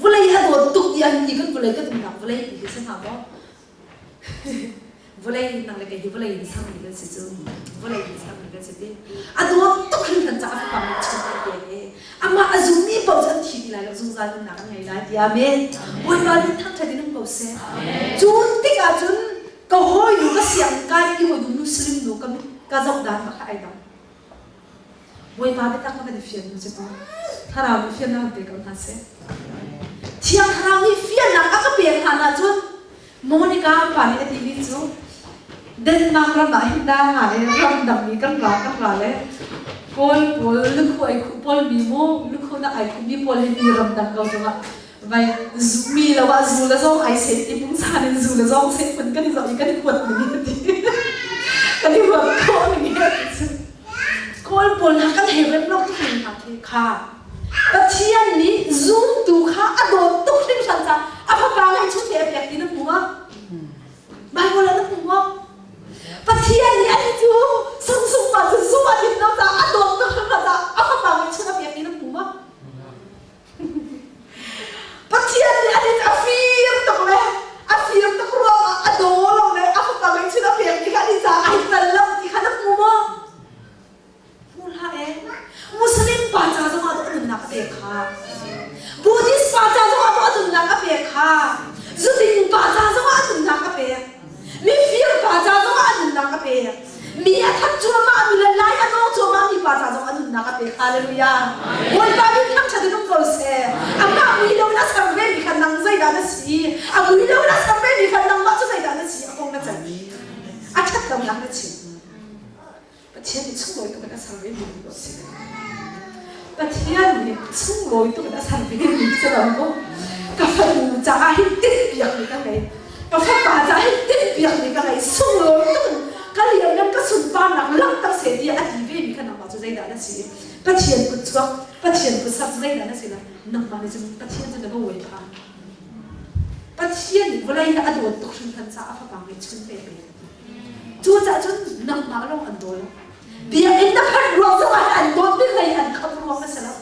vawlei a dawt tuk ti an ti kan vawlei kan umnak vawlei ti hi si hnga maw Vawlei nang le kei hi vawlei in sermi kan si cu. Vawlei in sermi kan si ti. A dawt tuk hringhran caah a fapa nih chung a pek i amah a zummi paoh cu an thi ti lai lo zungzal nunnak an ngei lai ti amen. Bawipa nih thangṭhat in um ko seh. Cu tikah cun ka hawinu ka siang kai i hawinu muslim nu ka ka zoh dan bak ai dang. Bawipa biatak ka van i fian nu cu thlarau nih fiannak an pe ko hna seh. Thiang thlarau nih fiannak a ka pek hlan ahcun Monica pa nih a timi cu Denmark ram ah hin dah nga le ramdang mi kan ra kan ra le Kawl pawl lukhu ai khuh pawl mi mu lukhu nak ai khuh mi pawl hi mi ramdang ko cungah vai mi lo ah zu le zong ai set i pungsan in zu le zong set phun kan i zoh i kan i huat ning hi ti kan i huat khawh ning hi Kawl pawl hna kan hei rem lo tuk ning hna khi kha Pathian nih zumtu kha a dawt tuk hringhran caah a fapa ngeihchun te a pek ti na hmu maw? Bible ah na hmu maw? Pathian nih ani cu sungsung pa cu zum a lim lo caah a dawt tuk hringhran caah a fapa ngeihchun a pek ti na hmu maw? Pathian nih ani cu a fir tuk le a fir tuk ruangah a daw lo le a fapa ngeihchun a pek ti kha ani caah ai tal lo ti kha na hmu maw? Hmu hlah ee. Muslim pa ca zongah dawh nunnak a pek kha. Buddhist pa ca zongah dawh nunnak a pek kha. Zuding pa ca zongah nunnak a pek. Mifir pa ca zongah nunnak a pek. Mi a that cuahmah mi le lai a nawng cuahmah mi pa ca zongah nunnak a pek. Hallelujah. Bawipa min thangṭhat in um ko seh. Amah mui lo in a ser ve mi kha nang zeidah na si? A mui lo in a ser ve mi kha nangmah cu zeidah na si? A kong na ceih. A ṭhat lonak na chim. Pathian nih sunglawi tuk in a ser ve mi a si. Pathian nih sunglawi tuk in a ser ve mi si lo mu. Ka fanu caah hin tinhpiak mi ka ngei. Ka fapa caah hin tinhpiak mi ka ngei. Sunglawi tuk in ka lianngan ka sunparnak langhter seh tiah a ti ve mi kha nangmah cu. si i Pathian kut chuak Pathian kut sak zeidah na si lai nangmah nih cun Pathian cu na va uai phan. Pathian nih vawlei hi a dawt tuk hringhran caah a fapa ngeihchun pe pe. Cucaah cun nangmah lawng an daw lo. Biakinn na phanh ruang zongah an dawt mi hlei an kham ruang a si lo.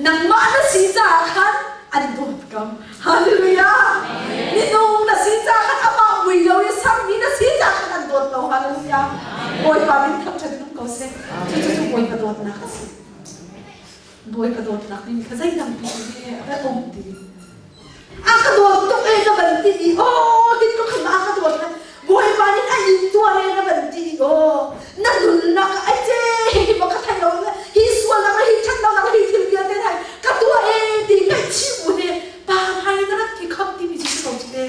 Nangmah na si caah khan an dawt ko. Hallelujah! Minung na si caah khan amah mui lo i sermi na si caah khan an dawt ko. Hallelujah! Bawipa min thangṭhat in um ko seh. Cucu cu Bawipa dawtnak a si. Bawipa dawtnak ning kha zeidang pi he a um ti. A ka dawt tuk e na van ti i aw din ko khan a ka dawt na Bawipa nih a in tuar e na van ti i aw na nunnak ai ce hi ma ka thai lo hi sualnak hi ṭhatlonak hi thil vialte thai ka tuah e ti ngaihchih bu he pa hai na rat khi kham timi cu si ko cu te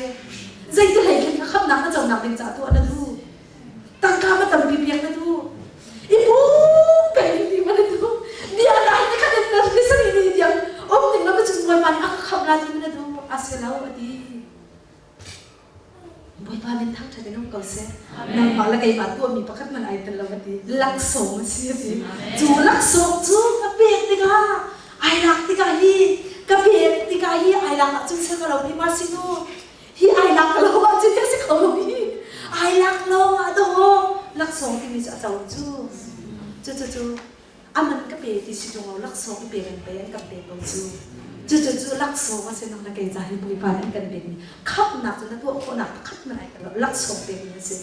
zeiti hlei khin ka khamnak na conak ding caah tuah na duh tangka ma tampi piak na duh i pum peng ti ma na duh bia na hi khat in na ni sari ni tiang um ding lo cun Bawipa nih a ka khamh la ti ma na duh a si lo a ti Bawipa min thangṭhat in um ko seh nangmah le keimah tuahmi pakhat man ai tel lo a ti laksawng a si a ti cu laksawng cu ka pek tikah ai lak tikah hi ka pek tikah hi ai lak ahcun saka lo mi ma si nu hi ai lak lo ahcun a si kho lo hi ai lak lo ah dawh laksawng timi cu a co cu cu cu cu aman ka pe ti si ṭung lo laksawng pe kan pe an kan pe ko cu cu cu cu laksawng a si nang na kei ca hi Bawipa nih an kan pekmi khamhnak cu na tuah khawhnak pakhat hmanh ai lo laksawng pekmi a si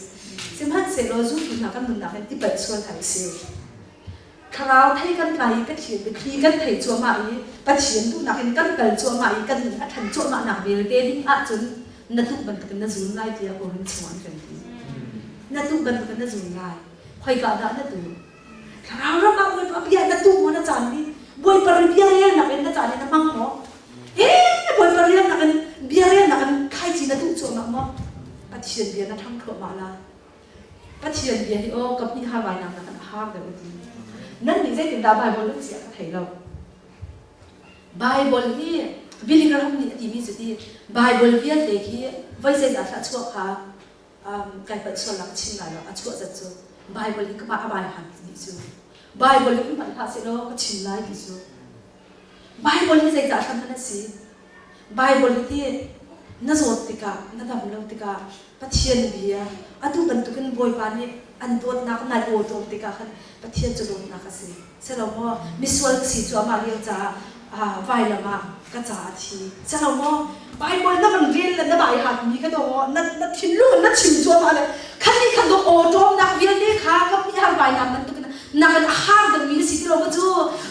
sihmanhsehlaw zumtu hna kan nunnak in i palh sual hna usih Thlarau thei kan tlai i Pathian biathli kan thei cuahmah i Pathian duhnak in kan kal cuahmah i kan nun a ṭhan cuahmahnak vialte ding ahcun na duh bantukin na zul lai tiah Korin chungah an kan ti. Na duh bantukin na zul lai. Khoika dah na duh? Thlarau ram ah Bawipa bia na duh maw na caan hi? Bawipa ri bia relnak in na caan hi na hmang maw? He Bawipa relnak in bia relnak in thlaici na duh cuahmah maw? Pathian bia na ṭhang thluahmah lai. Pathian bia hi aw ka hnih havainak nakin a har deuh a ti. Nan nih zeitindah Baibal nan chiah ka thei lo. Baibal hi Billy Graham nih a timi cu ti Baibal vialte khi voi zeizat hlah chuah kha um, kai palh sual la ka chim lai lo a chuah zat cu Baibal hi ka a bai han ti cu Baibal hi hmanh hlah sehlaw ka chim lai ti cu Baibal hi zeicah hram a si? Baibal hi na zawt tikah, na dam lo tikah Pathian bia atu bantukin Bawipa nih an dawtnak nai awtawm tikah khan Pathian cu dawtnak a si. Selo maw misual ka si cuahmah lio caah vailam ah ka caah a thi. Selo maw Baibal na van rel le na bai hatmi kha daw na na thinlung in na chim cuahmah le khan nih khan daw awtawmnak vialte kha ka hmih har vainam bantukin nakin a har dingmi na si ti lo maw cu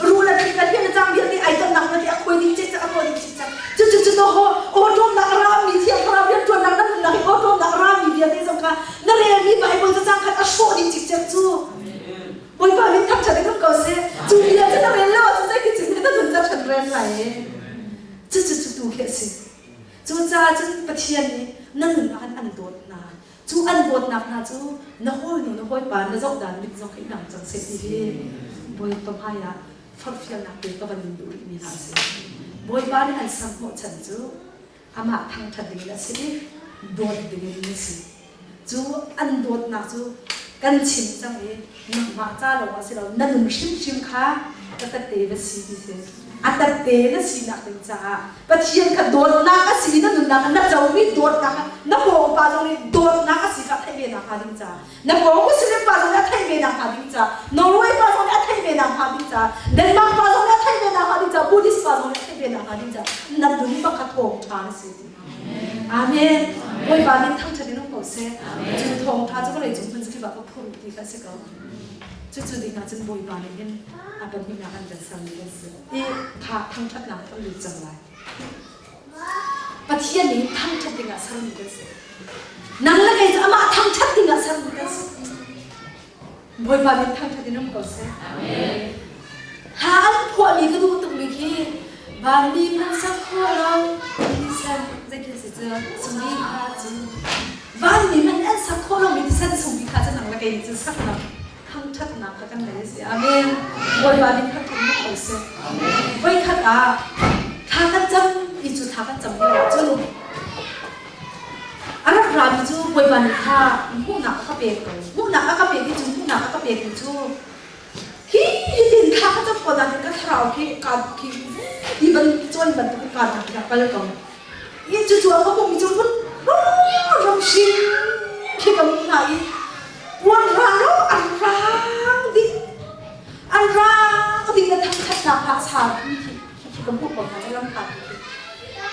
rul a thli ka hliam na cang vialte ai tonnak vialte a khuai ding cek a tuah ding cek cu cu cu to ho awṭawmnak a rami thiang thlarau rianṭuannak na nunnak i awṭawmnak a rami vialte zong kha na relmi Bible cacang khan a hrawh ding cikcek cu Bawipa min thangṭhat in um ko seh cu bia cu na rel lo ahcun zeitin na nun ca ṭhan rel lai e cu cu cu tu khi a si cucaah cun Pathian nih na nunnak in an dawt hna Cu an dawtnak hna cu na hawinu na hawipa na zoh dan mit zong hi dang cang seh ti hi Bawipa hmai ah forhfialnak te ka van in duh rihmi hna a si. Bawipa nih an sam hnawhchan cu amah thangṭhat dingin a si i dawt dingin a si. Cu an dawtnak cu kan chim cang i nangmah ca lawng ah si lo na nun hrimhrim kha ka tette na si ti si. A tette na sinak ding caah Pathian kha dawtnak a si na nunnak na comi dawtnak na pawngpa zong nih dawtnak a si kha theih ve nak hnga ding caah na pawng Muslim pa zong nih a theih ve nak hnga ding caah Norway pa zong nih a theih ve nak hnga ding caah Denmark pa zong nih a theih ve nak hnga ding caah Buddhist pa zong nih a theih ve nak hnga ding caah na nun bak kha thawngṭha na si ti Amen Bawipa nih thangṭhat in um ko seh cu thawngṭha cu vawlei cung hmun zakip ah ka phurh ti kha a si ko cucu ding ah cun Bawipa nih hin a pahnihnak an kan sermi kan si i tha thangṭhatnak kan lut cang lai. Pathian nih thangṭhat dingah sermi kan si. Nang le kei cu amah thangṭhat dingah sermi kan si. Bawipa nih thangṭhat in um ko seh. Hla an phuahmi ka duh tukmi khi vanmi hmanh sak khawh lo thisen zeitin si cu sungmi kha cu vanmi hmanh an sak khawh lomi thisen sungmi kha cu nang le kei nih cun sak lo thangṭhatnak kha kan nei a si. Amen. Bawipa nih thangṭhatnak ko seh. Voikhat ah thla kan cam i cu thla kan cam lio ahcun a rak rami cu Bawipa nih kha hmuhnak a ka pek ko. Hmuhnak a ka pek i cu hmuhnak a ka pek mi cu hi ko nain ka thlarau khi kaan khi ti ban cawn bantuk in kaan khi a kal ko. I cucu a ka hmuhmi cu run ram hrim khi ka hmuh hna i puan rang lo an rang dih an rang dih le thangṭhatnak hla sa mi khi khi ka hmuh ko hna cu lam hlat khi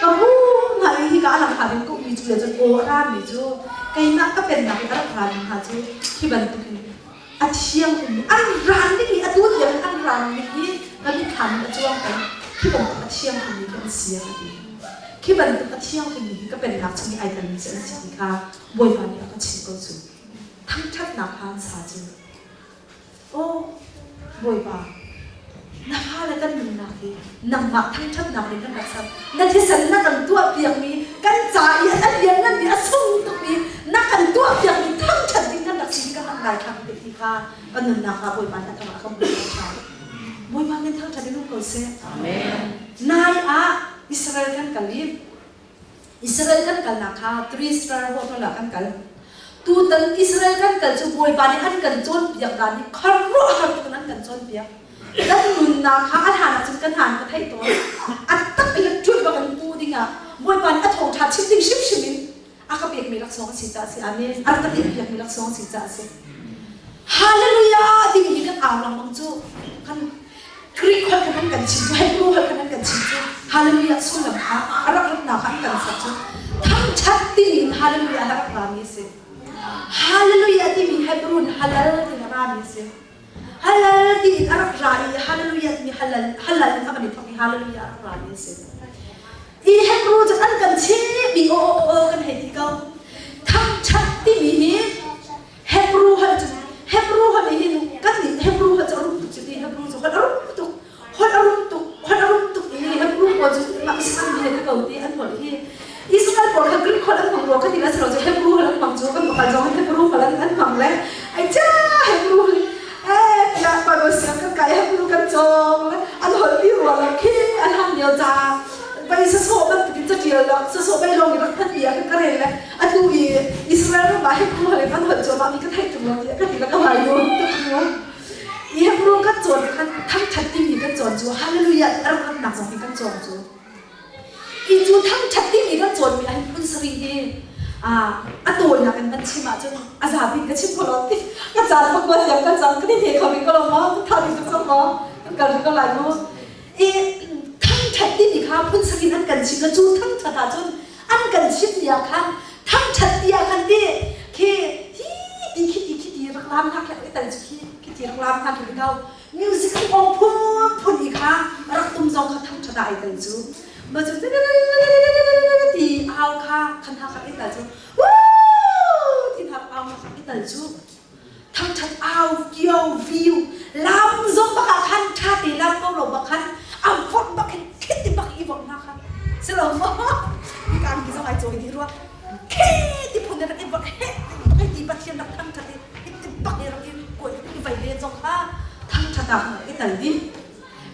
ka hmuh hna i hika a lang hlat in ka ummi cu le cun aw a rami cu keimah ka pennak i a rak rami hna cu khi bantukin a thiang ummi an ran ding i atu tiang an ran ding i ka mitthlam in a cuang peng khi bantuk a thiang ummi khi an si a ka ti khi bantuk a thiang ummi hi ka pennak chung i ai telmi cu an si ti kha Bawipa nih a ka chimh ko cu thangṭhatnak hla an sa cu Aw Bawipa, na fale kan nunnak hi nangmah thangṭhatnak in kan rak ser. Na thisen na kan tuahpiakmi, kan ca i a liannganmi, a sung tukmi na kan tuahpiakmi thangṭhat ding kan rak si hi kan rak ngaithlam te ti kha kan nunnak ah Bawipa nih a kan kan ṭha. Bawipa min thangṭhat in um ko seh. Amen. Nai ah Israel kan kal i Israel kan kalnak kha three star hotel ah kan kal. Tutan Israel kan kal cu Bawipa nih an kan cawnpiak dan hi khuaruahhar tuk in an kan cawnpiak. Kan nunnak kha a hlan ahcun kan hlan ka theih tawn. A tak in ṭul bak in pu dingah Bawipa nih a thawngṭha chim ding hrimhrim in a ka pekmi laksawng a si caah a si. Amen. A rak ka tinhpiakmi laksawng a si caah a si. Hallelujah timi hi kan au lengmang cu kan Greek holh khan an kan chim cu Hebrew holh khan an kan chim cu Hallelujah sullam kha a rak ratnak kha an kan sak cu thangṭhat timi in Hallelujah a rak rami a si. Hallelujah timi Hebrew in halal tin a rami a si. Halal tiin a rak ra i Hallelujah timi halal halal in a kan i thawk i Hallelujah a rak rami a si. I Hebrew cu an kan chimmi aw aw aw kan hei ti ko. Thangṭhat timi hi Hebrew holh cu Hebrew holh nih hin kan nih Hebrew holh cu a rum tuk cu ti Hebrew cu holh a rum tuk holh a rum tuk holh a rum tuk i Hebrew pawl cu mah Israel mi he ko ti an holh hi Israel pawl kha Greek holh an hmang rua ka ti la silo cu Hebrew holh an hmang cu kan pakal zong Hebrew holh an an hmang le ai cha Hebrew holh eh tiah Bible siang kan kai Hebrew kan cawng le an holh pi rua lo khi an hang lio ca bai sasawh bantukin catial lo sasawh bai lawng i rak hman mi ah khan ka rel le atu i Israel ram ah Hebrew holh in an holh cuahmah mi ka theih ṭung lo tiah ka ti le ka vai nuam tuk mu. I Hebrew kan cawn khan thangṭhat timi kan cawn cu hallelujah ti a rak ramnak zong hi kan cawng cu. I cu thangṭhat timi kan cawnmi ah hin phun sarih hi a tawinak in kan chim ahcun a zapi ka chim kho lo ti ka caan pakua tiang kan cang kan i the kho rih ko lo maw kan tha ding tuk cang maw kan kal rih ko lai mu i thangṭhat timi kha phun sak in an kan chim le cu thangṭhat ahcun an kan chimh ni ah khan thangṭhat ti ah khan ti khi hi ti khi ti khi ti rak lam hna khi i tal cu khi khi ti rak lam hna khi ko music an aw phun phun i kha rak tum zong kha thangṭhat ah ai tel cu ma cu ti au kha khan ha kha i tal cu ti hna au kha i tal cu thangṭhat au kio viu lam zong bak ah khan ṭha te lam ko lo bak khan a vorh bak hin khit ti bak i vorh hna kha si lo maw hi ka angki zong ai cawi dih rua khi ti phun rak i vorh he bak i ti pathian rak thangṭhat i hi ti bak i rak i kuai i vai len zong kha thangṭhat ah i tal ding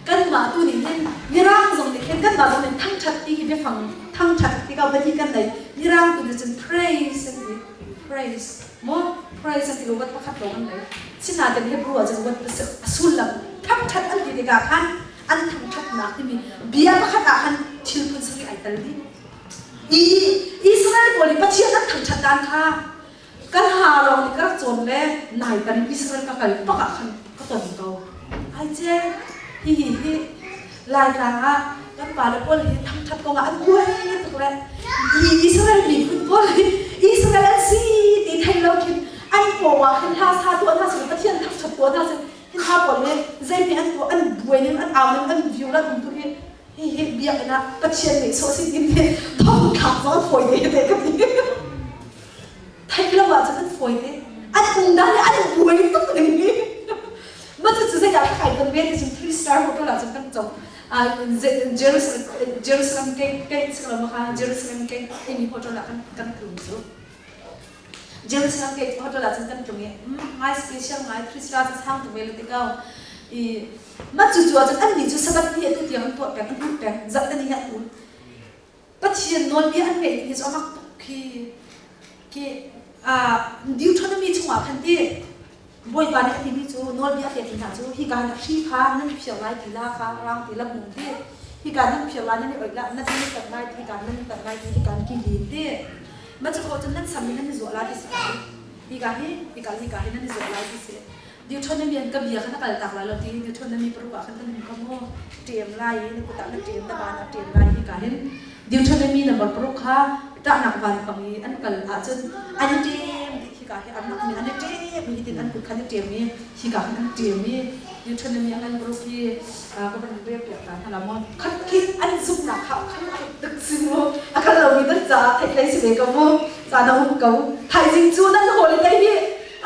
kanmah tu nih hin mirang zong nih khin kanmah zong nih thangṭhat ti hi biafang thangṭhat ti ka va ti kan nei mirang tu nih cun praise an ti praise maw praise an ti lo wat pakhat lawng an nei sinain Hebrew ah cun wat a sullam thangṭhat an ti tikah khan an thangṭhatnak timi bia pakhat ah khan thil phun sarih ai tel dih i Israel pawl nih Pathian an thangṭhat dan kha kan ha lawng nih ka rak cawn le nai tan Israel ka kal bak ah khan ka ton ko ai ce hi hi hi Laitlang ah kan pale pawl hi thangṭhat kong ah an buai tuk le hi Israel miphun pawl hi Israel an si ti thei lo khin an paw ah khin hla sa tuah hna sih Pathian thangṭhat tuah hna sih hi hla pawl hi zeimi an tuah an buai ning an au ning an view lan um tu hi hihi biakinn ah Pathian nih sawh sin in hi thongthlak zong an fawi te te ka ti theih lo ahcun an fawi te an um dan le an buai tuk ning hi ma cu cu zeidah ka kai kan ve ti cun three star hotel ah cun kan cong Jerusalem Jerusalem gate gate siklo kha Jerusalem gate timi hotel ah kan kan tlung cu Jerusalem gate hotel ah cun kan tlung i ngai special ngai three star cu sang tuk ve le ti ko i mah cu cu ahcun annih cu Sabbath ni atu tiang an tuah peng an hmuh peng zarhte ni an um Pathian nawlbia an ngeih ning hi cu a mak tuk khi khi Deuteronomy chungah khan ti. Bawipa nih a timi cu nawlbia a pekmi hna cu hika hin a hri kha nan phiar lai ti la kha rang ti la hmung ti hika nan phiar lai nan i oih la nan i tan lai ti hika nan tan lai ti hika ki lin ti ma cu khawh cun nan sam in nan i zuah lai ti si hika hi hika hika hi nan i zuah lai ti si Deuteronomy an ka bia kha na kal tak lai lo ti Deuteronomy paruk ah khan kan um kha mu ṭem lai i na kut ah na ṭem na ban ah ṭem lai hika hin Deuteronomy number paruk kha ṭahnak vanpang i an kal ahcun an i ṭem dih hika hi an rak mi an i ṭem i hitin an kut khan i ṭem i hika khan an ṭem i Deuteronomy an paruk hi ka van rel piak ta hna la maw khat khi an zumhnak kha khan tuk si mu a kal lomi nan caah theih si ve ko mu ca na um ko thaizing cu nan holiday hi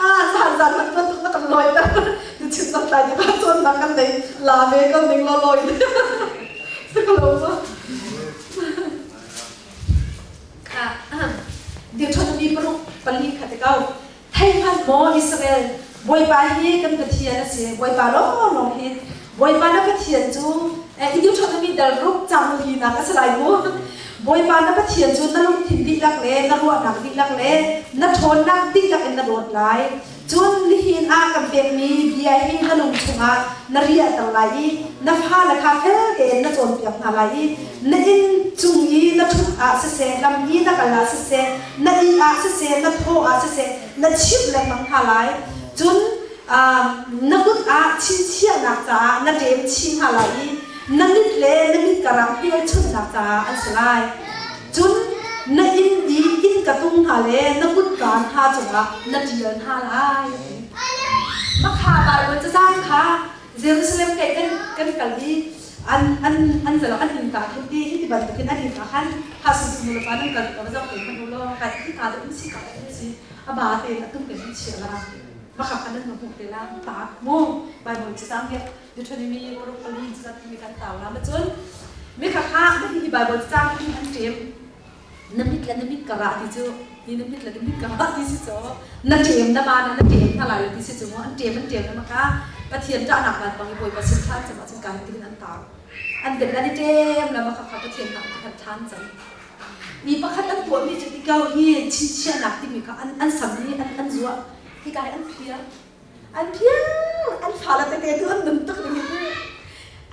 ah zan zan man bantuk na kan loi ter tu chim zong tlai ti ba chon nak kan nei la ve ko ning lo loi se ko lo ma kha Deuteronomy paruk pali kha te kau thei hman maw Israel Bawipa hi kan Pathian a si Bawipa lawng lawng hi Bawipa na Pathian cu i Deuteronomy dal ruk cang li nak a si lai mu Bawipa na Pathian cu na lungthin dihlak le na ruahnak dihlak le na ṭhawnnak dihlak in na dawt lai. Cun nihin ah kan pekmi bia hi na lung chungah na riahter lai i na fale kha fel tein na cawnpiak hna lai i na inn cung i na ṭhut ah siseh, lam i na kal ah siseh, na ih ah siseh, na thawh ah siseh, na chimh lengmang hna lai. Cun na kut ah chinchiahnak caah na ṭem chin hna lai i na mit le na mit karang hmelchunhnak caah an si lai. Cun na inn i innka tung hna le na kutka hna cungah na ṭial hna lai. Makha Baibal cazang kha Jerusalem kei kan kan kal i an an an zalo an innka khin ti hi ti bantukin an innka khan ha sun sun nu le pa nan kal ka va zoh te hmanh u law kai hi ka da um si ka da um si a ba te a tung te an chia la makha khan nan hmuh te la ta mu Bible cazang hi Deuteronomy paruk pali cazat mi kan tau la ma cun mi kha kha hi Bible cazang hi an ṭem na mit le na mit ka rah ti cu hi na mit le na mit ka rah ti si cu na ṭem na ma na na ṭem hna lai ti si cu mu an ṭem an ṭem na maka Pathian ṭahnak van bang i Bawipa sin ṭhan cam ahcun kai tin an tar an bet an i ṭem la ma kha kha Pathian hna kan ṭhan cam mi pakhat an tuahmi cu tikau hi chinchiahnak timi kha an an sam hi an an zuah hika hi an phiar an phiar an fale tete tu an nun tuk ning hi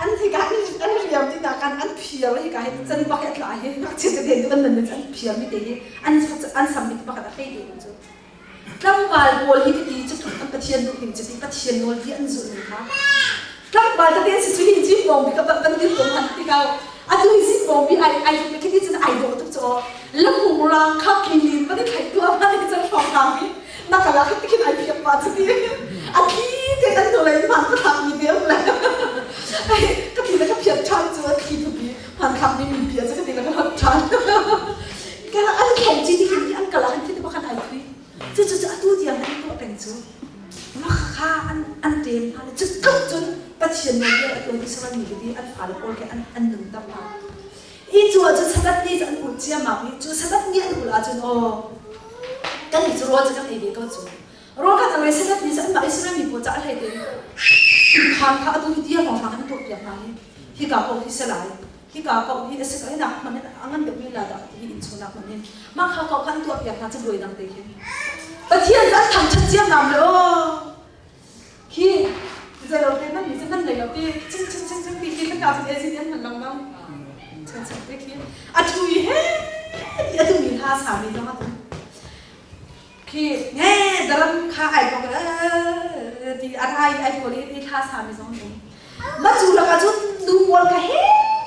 an hika an riam ti na kan an phiar hika hi can bak hi tla hi ngakchia tete tu an nun an phiar mi te hi an an sam mi pakhat a hlei te cu tlangval pawl hi ti cu an pathian duh ning cu ti pathian nawl bi an zulh ning kha tlangval tete si cu hi ji bong bi ka ban dir ko han ti kau atu hi sin bong bi ai ai khi ti cun ai dawh tuk cho lamhung rang kha khin pa ni thlai tu ma ni cun hrawng rang hi na kala khat khin ai phiak pa chu ti a thi te kan to lai man ka thak mi te um le ai ka thi la ka phiat than chu a thi tu bi man khak mi mi pia chu ka ti la ka hot than ka an thong chi ti khin an kala han thi te bakhan ai thui chu chu chu atu tiang an to peng chu ma kha an an tem hna le chu tluk cun pathian nawl bia a tuan Israel mi hi an fale pawl ke an an nun tam hna I cu ahcun Sabbath ni cu an ulh ciammam i cu Sabbath ni an ulh ahcun aw kannih cu rawl cu kan ei ve ko cu. Rawl kan ei Sabbath ni cu anmah Israel mi pawl caah hlei tein innkhar kha atu hi tiang hrawnghrang an tuahpiak hna hi hika ko hi si lai hika ko hi a si ko hinak hman in a ngan deuhmi la dah hi inn chungnak hman hin mah kha ko kha an tuahpiak hna cu buai dang te khin Pathian cu an thangṭhat ciammam le aw Khi zei lo te nan mi cu nan nei lo ti ching ching ching ching ti khi kan ka cun ezi an hman lengmang. Chang chang te khi a thu i he ti a tu mi hla sa mi zong a tu. Khi nge daram kha ai ko ti a rai ai ko li ti thla sa mi zong um. Ma cu laka cun nu pawl kha he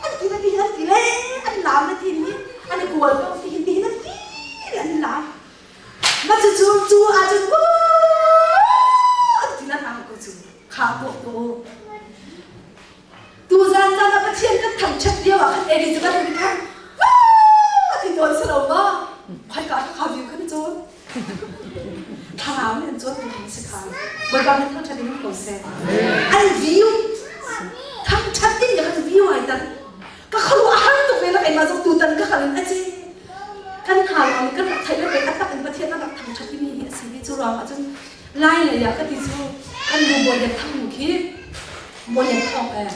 an ti na ti an ti le an lam na ti ni an i kual ko ti hin ti hin an ti an lam. Ma cu cu cu ahcun an ti lan ang ko cu kha tuah ko tu zan zan ah Pathian kan thangṭhat lio ah khan Elizabeth nih khan a ti tawn si lo ma khoi ka kha view khan cawn thlarau nih an cawn tu khan si kha Bawipa nih thangṭhat in ko seh an view thangṭhat ding khan view ai tan ka khalu a har tuk ve la keimah zong tutan ka kal in a ci kan hna lawng kan rak theih le a tak in Pathian a rak thangṭhat mi hi a si hi cu ruang ah cun lai lei ah ka ti cu kan nu Bawi Thang nu khi Bawi Thawng eh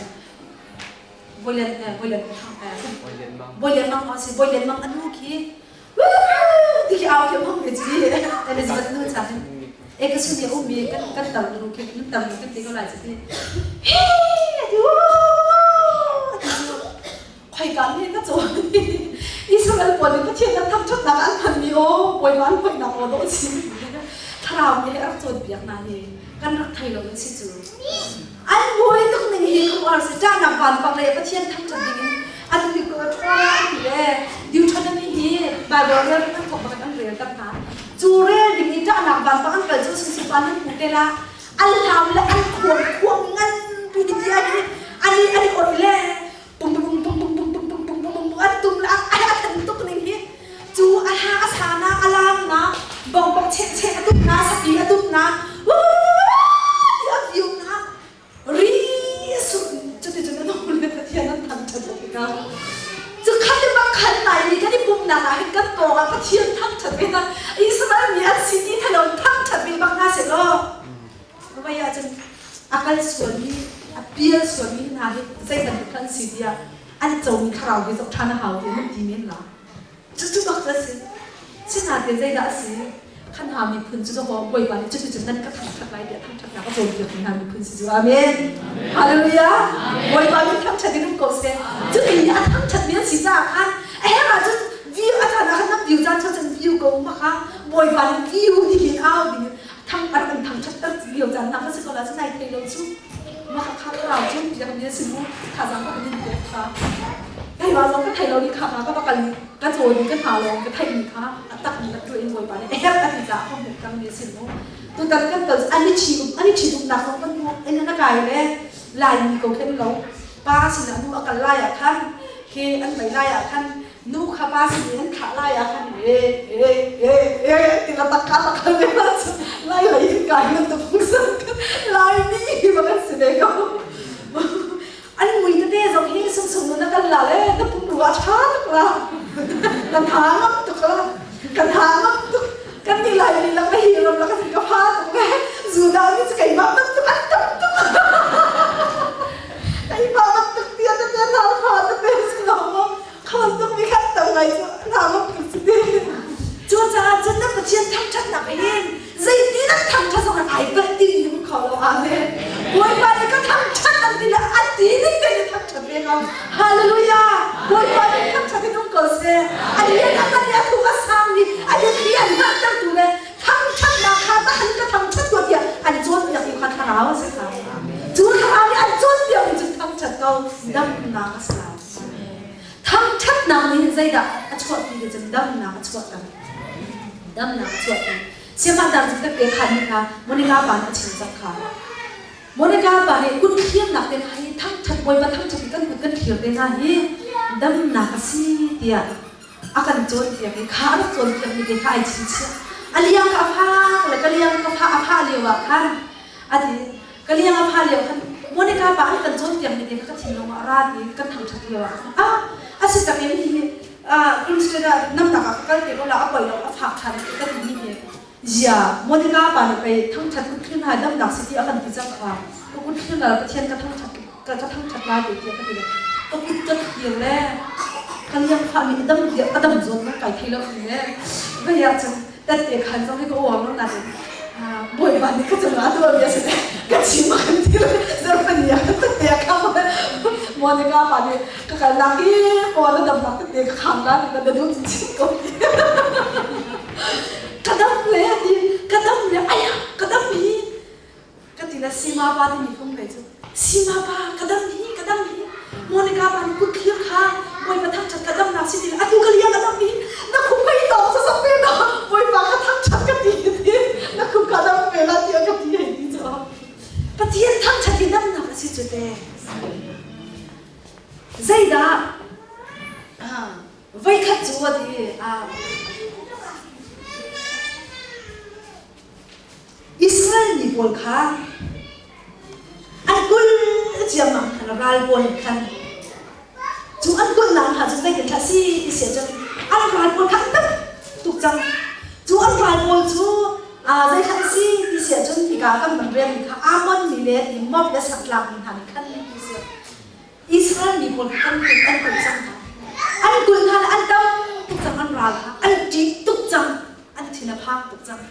Bawi Lian eh Bawi Lian Thang eh Bawi Lian Mang a si Bawi Lian Mang a nu khi ti khi au khi hmang ve ci Elizabeth nu cha hin. E ka sin i a ummi kan kan tam nu khi nan tam kan ti ko lai cu ti. Hi ati ti cu khoika nih na cawn Israel pawl nih Pathian an thangṭhatnak an hmanmi aw Bawipa an hoihnak aw dawh si thlarau nih a rak cawnpiak hna hi kan rak thei lo si cu an buai tuk ning hi khuaruahhar si ṭahnak vanpang le Pathian thangṭhat ding in an ti ko ṭha an ti le Deuteronomy hi Bible rel an thawk bak an rel tak hna cu rel ding i ṭahnak vanpang an kal cu sunsupa nan hmu te la an hlam le an khuang khuang nganpi ti ti an i an i an i oih le pung pung pung pung pung pung pung pung pung pung an tum le a than tuk ning hi cu a hla a sa na a lang na bong bong cheh cheh a tum na sapi a tum na ti a viu na ri su cuti cun an hul le Pathian an thangṭhat tikah cu khat i bak khan nai mi kan i pumnak ah hin kan pawng ah Pathian thangṭhat ve hna Israel mi an si ti thalo thangṭhat ve bak hna seh law Vai ahcun a kal sualmi, a pial sualmi hna hi zei bantuk kha an si tiah an comi thlarau hi zoh ṭhan a hau ti an ti men la. Cucu bak a si. Sinain zeidah a si? Khan hna miphun cu zoh Bawipa nih cuticun nan ka thangṭhat lai tiah thangṭhatnak a cawnpiakmi hna miphun si cu. Amen. Hallelujah. Bawipa nih thangṭhat in um ko seh. Cuti a thangṭhatmi an si caah khan a herh ahcun view a caan ah khan nan view caan cun view ko ma kha Bawipa nih view nihin au ding thang a rak in thangṭhat ter lio caan hna kha si ko la cu nai thei lo cu mah kha thlarau cu biak mi a si mu thazaang ka in pek kha keimah zong ka thei lo ni kha ka va kal ka cawn ka hna lawng ka theih mi kha a tak mi ka tuah in bawipa nih a herh a ti caah ka hmuh cang mi a si mu tutan kan kal an i ṭhi an i ṭhi umnak zong kan hmuh in na kai le lai mi ko khen lo pa sinah nu a kal lai ah khan khi an mei lai ah khan Nu kha pa sin in thah lai ah khan e e e e ti la tak ka tak ve la chu lai lei in kai man tu phung san lai mi ba kan si ve ko an mui te zong hi sung sung na kan la le na pum ruwa tha tuk la kan tha ngam tuk la kan tha ngam tuk kan ni lai ni lang na hi ram la ka ka pha tuk le zu da ni chu keimah man tuk an tam tuk keimah man tuk tia te te na pha te te si lo mo Khawn tuk mi khat tam ngai cu hna bak tuk si ti. Cucaah cun na Pathian thangṭhatnak hin zeitin an thangṭhat zong ah ai palh ti mi kho lo amen. Bawipa nih ka thangṭhat an ti le a ti ning tein thangṭhat ve ko. Hallelujah! Bawipa nih thangṭhat in um ko seh. A lian a ngan i a thuk a sang mi a biathli an hngalhtertu le thangṭhatnak kha tahan ka thangṭhat ko tiah an cawnpiak mi kha thlarau a si kha. Cu thlarau nih an cawnpiak mi cu thangṭhat ko damnak a si lai. Thangṭhatnak nih hin zeidah a chuahpi ti cun damnak a chuahter. Damnak a chuahpi. Siamah cu tette khan nih kha Monica pa nih a chim cang kha. Monica pa nih kut thirnak te hna hi thangṭhat Bawipa thangṭhat i kan kut kan thir te hna hi damnak a si tiah a kan cawnpiak i kha a rak cawnpiakmi te kha ai chingchiah. A liang kha a fak le ka liang ka fa a fah lio ah khan a ti Ka liang a pha lio khan Monica pa an kan cawnpiak mi te kha ka thinlung ah a ra ti kan thangṭhat lio ah khan ah a si tak in hi Grimsted ah namnak ah ka kal te ko la a poi lo a fak ṭhan ka ti mi hi zia Monica pa nih pei thangṭhat kut thlir hna damnak si ti a kan ti cang kha ka kut thlir na Pathian ka thangṭhat ka ka thangṭhat lai te tiah ka ti le ka kut ka thlir le ka liang fah mi a dam a dam zawn zong kai thei lo le vei ah cun tette khan zong hi ka uang lo nain Bawipa nih ka cungah a tuahmi a si ka chim a kan ti zarhpini ah kan tette a kham Monica pa nih ka kalnak i pawl na damnak tette ka kham la ti na duh chin ko ka dam le ti ka dam le aya ka dam hi Ka ti le Sima pa timi fung lei cu Sima pa ka dam hi ka dam hi Monica pa nih kut thlir kha Bawipa thangṭhat ka damnak si ti le atu ka liang a dam hi na khuk ka i tawng sasam ve na Bawipa ka thangṭhat ka ti ti na khuk ka dam ve la tiah ka ti hei ti cu Pathian thangṭhat hi damnak a si cu te zeidah voikhat cu a ti Israel mi pawl kha an kulh ciammam khan ral pawl nih khan cu an kulhnak hna cu zeitin dah a si ti si ahcun an ral pawl kha an tam tuk cang. Cu an ral pawl cu zeithlah a si ti si ahcun hika kan van relmi kha Ammon mi le Moab le Satlak mi hna nih khan ti si. Israel mi pawl kha an kulh an kulh cang hna. An kulh hna le an tam tuk cang an ral kha an ṭih tuk cang an thin a phang tuk cang.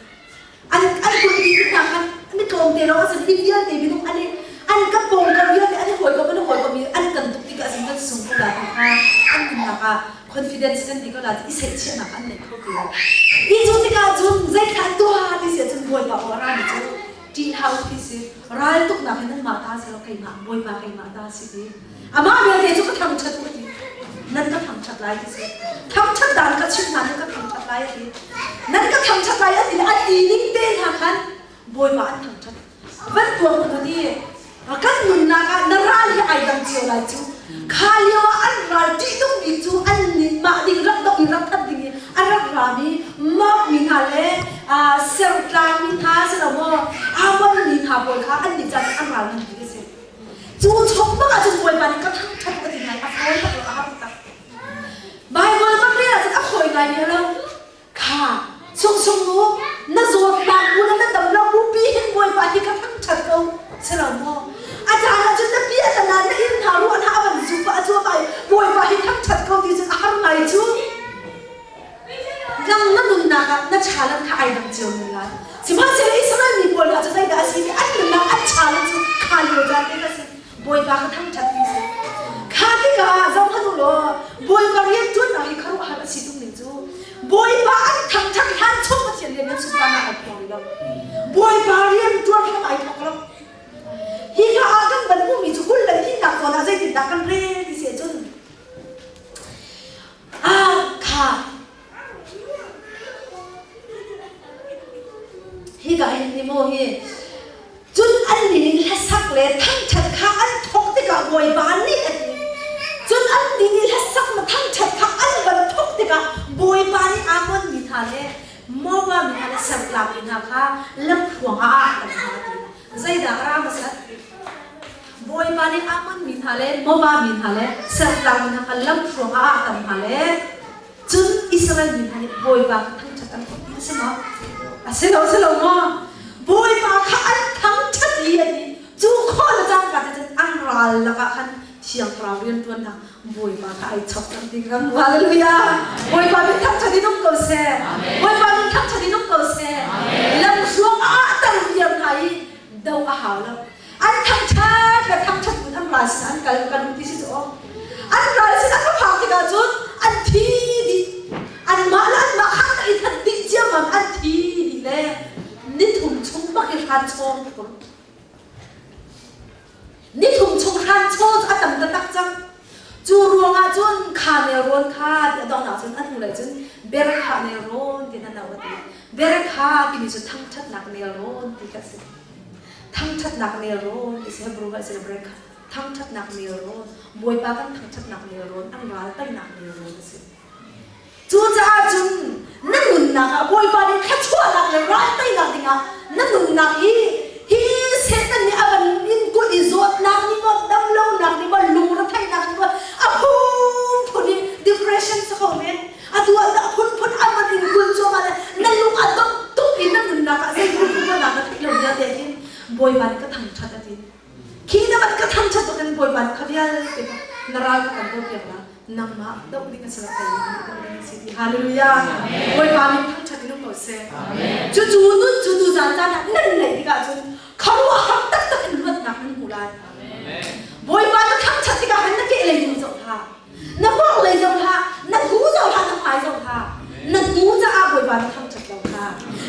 An an kulh dih tik hna khan mi tlawmte lawng a si mi vialte minung an i an ka pawngkam vialte an i hawikom an i hawikom i an kan tuk tikah cun kan sung ko lai ti kha an nunnak ah confidence kan ti ko la i seihchiahnak an nei kho ti lo. Hi cu tikah cun zeithla tuah ti si ahcun Bawipa aw a rami cu ṭih hlah u ti si ral tuknak hi nanmah ta si lo keimah Bawipa keimah ta si ti. Amah vialte cu ka thangṭhat u ti. Nan ka thangṭhat lai ti si. Thangṭhat dan ka chimh hna nan ka thangṭhat lai a ti. Nan ka thangṭhat lai a ti le a ti ning te hna khan Bawipa an thangṭhat. Van tuak u ti. Kan nunnak ah na ral hi ai dang cio lai cu. Kha lio ah an ral ṭihnung bik cu an nih mah ding rak dok i rak that ding i a rak rami Moab mi hna le Sertlang mi hna si lo maw Ammon mi hna pawl kha an nih caan an ral ngan bik a si. Cu chung bak ahcun Bawipa nih ka thangṭhat ka ti ngai a fawi bak lo a har tak. Baibal kan rel ahcun a fawi ngai ve lo. Kha sungsung nu na zawtnak bu le na dam lo bu pi hin Bawipa hi ka thangṭhat ko si lo maw? A caan ahcun na pi a tana na inn hna ruah hna a van zup a zuap ai Bawipa hi thangṭhat ko ti cun a har ngai cu. Nang na nunnak ah na challenge kha ai dang cio men lai. Sihmanhsehlaw Israel mi pawl hna cu zeidah a si ti an nunnak an challenge cu kha lio caan te kha si. Bawipa ka thangṭhat ti si. Kha tikah zohhmanh u law Bawipa rianṭuannak hi khuaruahhar a si tung ning cu Bawipa an thangṭhat hlan chung Pathian rian nan sunparnak ai phuang rih lo. Bawipa rianṭuan hram ai thawk lo. Hika ah kan van hmuhmi cu kul le hnihnak zawn ah zeitindah kan rel ti si ahcun Ah, kha. Hika hin ni maw hi cun an nih hlasak le thangṭhat kha an thawk tikah Bawipa nih a ti. Cun an nih nih hlasak na thangṭhat kha an van thawk tikah Bawipa nih Ammon mi hna le Moab mi hna le Sertlak mi hna kha lamhruang ah a kan hna ti. Zeidah a ra hmasat? Bawipa nih Ammon mi hna le Moab mi hna le Sertlang mi hna kha lamhruang ah a tam hna le cun Israel mi hna nih Bawipa kha thangṭhat an thawk ti a si maw? A si lo, si lo maw? Bawipa kha an thangṭhat i a ti. Cu khawh le cangka te cun an ral lakah khan Thiang Thlarau rianṭuannak Bawipa kha ai chok cang ding ram. Hallelujah! Bawipa min thangṭhat in um ko seh. Bawipa min thangṭhat in um ko seh. Lamhruang ah a tar viar hna i do a hau lo. An thangṭhat le thangṭhat in an ral sin an kal kan ti si cu aw. An ral sin an va phak tikah cun an thi dih. Anmah le anmah kha an i that dih ciammam an thi dih le nithum chung bak i hran chawng phur. Nithum chung hran chaw cu a tam taktak cang. Cu ruangah cun kha nelrawn kha ti a donghnak cun a hnulei cun Berekha nelrawn ti na no a ti. Berekha timi cu thangṭhatnak nelrawn ti kha a si. Thangṭhatnak nelrawn ti si Hebrew ah si Berekha. Thangṭhatnak nelrawn, Bawipa kan thangṭhatnak nelrawn, an ral teinak nelrawn a si. Cucaah cun na nunnak ah Bawipa nih thluachuahnak le ralteinak dingah na nunnak hi hi Satan nih a van in kulh i zawtnak nih maw damlonak nih maw lungretheihnak nih maw a phunphun i depression si kho men atu ah a phunphun a van in kulh cuahmah le na lung a dong tuk i na nunnak ah zei phunphun nak na theih lo vialte hin Bawipa nih ka thangṭhat a ti. Khi na van ka thangṭhat bak in Bawipa nih kha vialte kha na ral kha kan dohpiak la nangmah doh ding a si lo keimah nih doh ding a si ti hallelujah Bawipa min thangṭhat in um ko seh cucu nun cu tu zan caan ah nan neih tikah cun khuaruahhar taktak in luatnak nan hmu lai Bawipa na thangṭhat tikah khan na kehlei ding zoh hlah na hmawng lei zoh hlah na hnu zoh hlah na hmai zoh hlah na hnu caah Bawipa na thangṭhat lo kha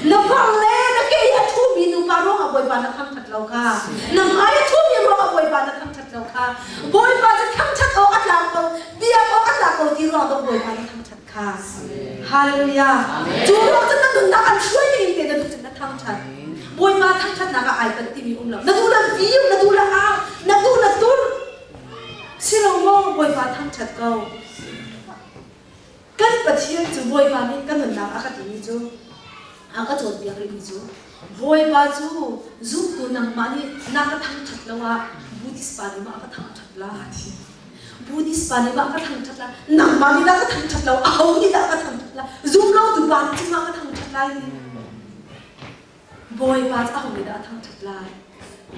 na hmawng le na ke i a ṭhumi nupa ruangah Bawipa na thangṭhat lo kha na hmai a ṭhumi ruangah Bawipa na thangṭhat lo kha Bawipa cu thangṭhat awk a tlak ko biak awk a tlak ko ti ruang dong Bawipa na thangṭhat kha Hallelujah cu ruang cun na nunnak an hruai ning te na duh cun na thangṭhat Bawipa thangṭhatnak ah ai panh timi um lo na duh le viu na duh le au na duh le tur si lo maw Bawipa thangṭhat ko Kan Pathian cu Bawipa nih ka nunnak a ka timi cu a ka cawnpiak rihmi cu Bawipa cu zumtu nangmah nih na ka thangṭhat lo ah Buddhist pa nih mah a ka thangṭhat la ti. Buddhist pa nih mah a ka thangṭhat la nangmah nih na ka thangṭhat lo aho nih dah a ka thangṭhat la zum lotu pa nih cun mah a ka thangṭhat lai ti. Bawipa cu aho nih dah a thangṭhat lai?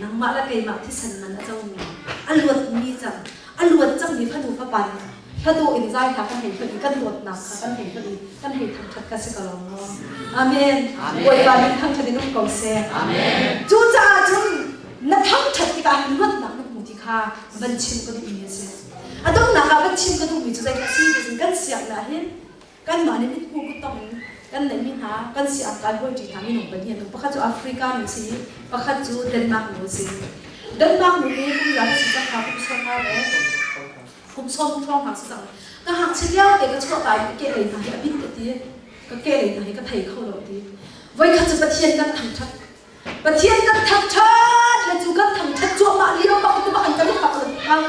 Nangmah le keimah thisen man a comi, a luatmi cang, a luat cangmi fanu fapa nih. Hla in zai hla kan hei hlut i kan dawtnak kha kan hei hlut i kan hei thangṭhat ka si ko lo maw? Amen. Bawipa nih thangṭhat in um ko seh. Cucaah cun na thangṭhat tikah hin luatnak na hmu ti kha van chim ka duhmi a si. A donghnak ah van chim ka duhmi cu zeidah a si ti cun kan sianginn ah hin kanmah nih mithmuh kuttong in kan neihmi hna kan siang kai hawiṭi hna minung pahnih an um. Pakhat cu Africa nu si i pakhat cu Denmark nu a si. Denmark nu hi kum za si cang kha kum sawm le kum sawm hrawng hna si cang. Ka ngakchia lio te ka chuah ka in ka kehlei hna hi a bit ka ti. Ka kehlei hna hi ka thei kho lo ti. Voikhat cu Pathian kan thangṭhat. Pathian kan thangṭhat le cu kan thangṭhat cuahmah lio bak te bak an kan i hak kan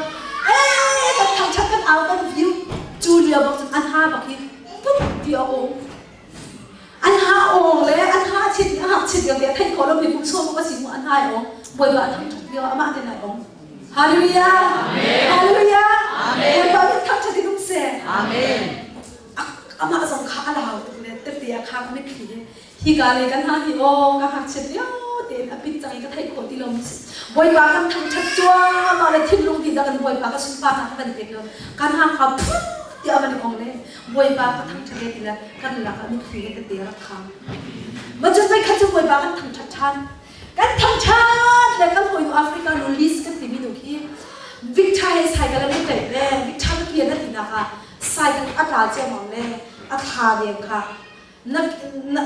ee kan thangṭhat kan au kan view cu lio bak cun an ha bak hi put ti a um. An ha awng le an ha chit a hak chit lio te a theih khawh lomi kum sawm a si mu an hai awng Bawipa a thangṭhat lio amah te nai ong. Hallelujah. Hallelujah. Bawipa nih thangṭhat in um seh. Amen. Amah zong kha a lau tuk le tete a khang mitthli he hika le kan ha hi aw ka ngakchiat lio tein a pit cang i ka theih khawh ti lo mi si Bawipa kan thangṭhat cuahmah le thinlung ti dah kan Bawipa ka sunparnak ka van pek lo kan ha kha phu tiah a van i ong le Bawipa ka thangṭhat le ti le kan lakah mitthli he tete rak khang ma cun voi khat cu Bawipa kan thangṭhat ṭhan kan thangṭhat le kan hawinu Africa nu Liz kan timi nu khi Victor he cycle an i tlaih le Victor ka kian a tinak ah cycle a tla ciammam le a thla deng kha na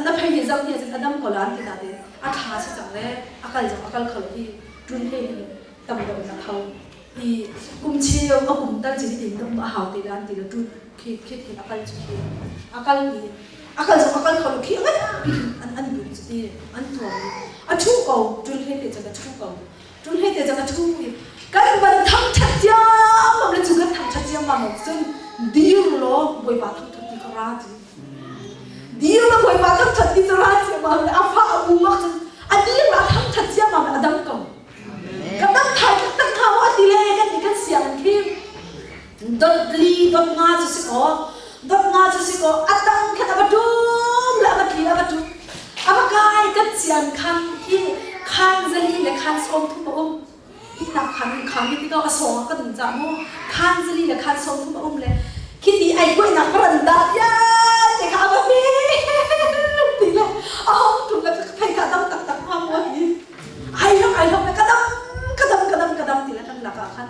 na phei nih zam hi a dam ko la an ti na te a thla si cang le a kal zong a kal kho hi ṭun he hin tam deuh in a tho i kum cheu a kum tal chin in dam a hau te la an ti le ṭun khi khi khi a kal cu khi a kal i a kal zong a kal kho lo khi ngan pi an an bu cu ti an tuam a ṭhu ko ṭun he te cun a ṭhu ko ṭun he te cun a ṭhu i kan van thangṭhat ciammam le cu kan thangṭhat ciammam cun dir law Bawipa thangṭhat ti ka ra ti dir law Bawipa thangṭhat ti ka ra ciammam le a fa a bu mak cun a dir la thangṭhat ciammam le a dam ko ka dam thai tak tak hna maw ti le kan ni kan siang an khim dot li dot nga cu si kaw dot nga cu si kaw a tang khan a va tum le a va tli a va tum a va kai kan cian khan khi khan zali le khan sawm thum a um ihnak khan khan hi tikah a sawng ah kan um ca mu khan zali le khan sawm thum a um le khiti ai kuainak varanda vialte kha a va pe ti le a hong tum le ka thei kha dam taktak hnga maw ti ai hlok ai hlok le ka dam ka dam ka dam ka dam ti le kan lakah khan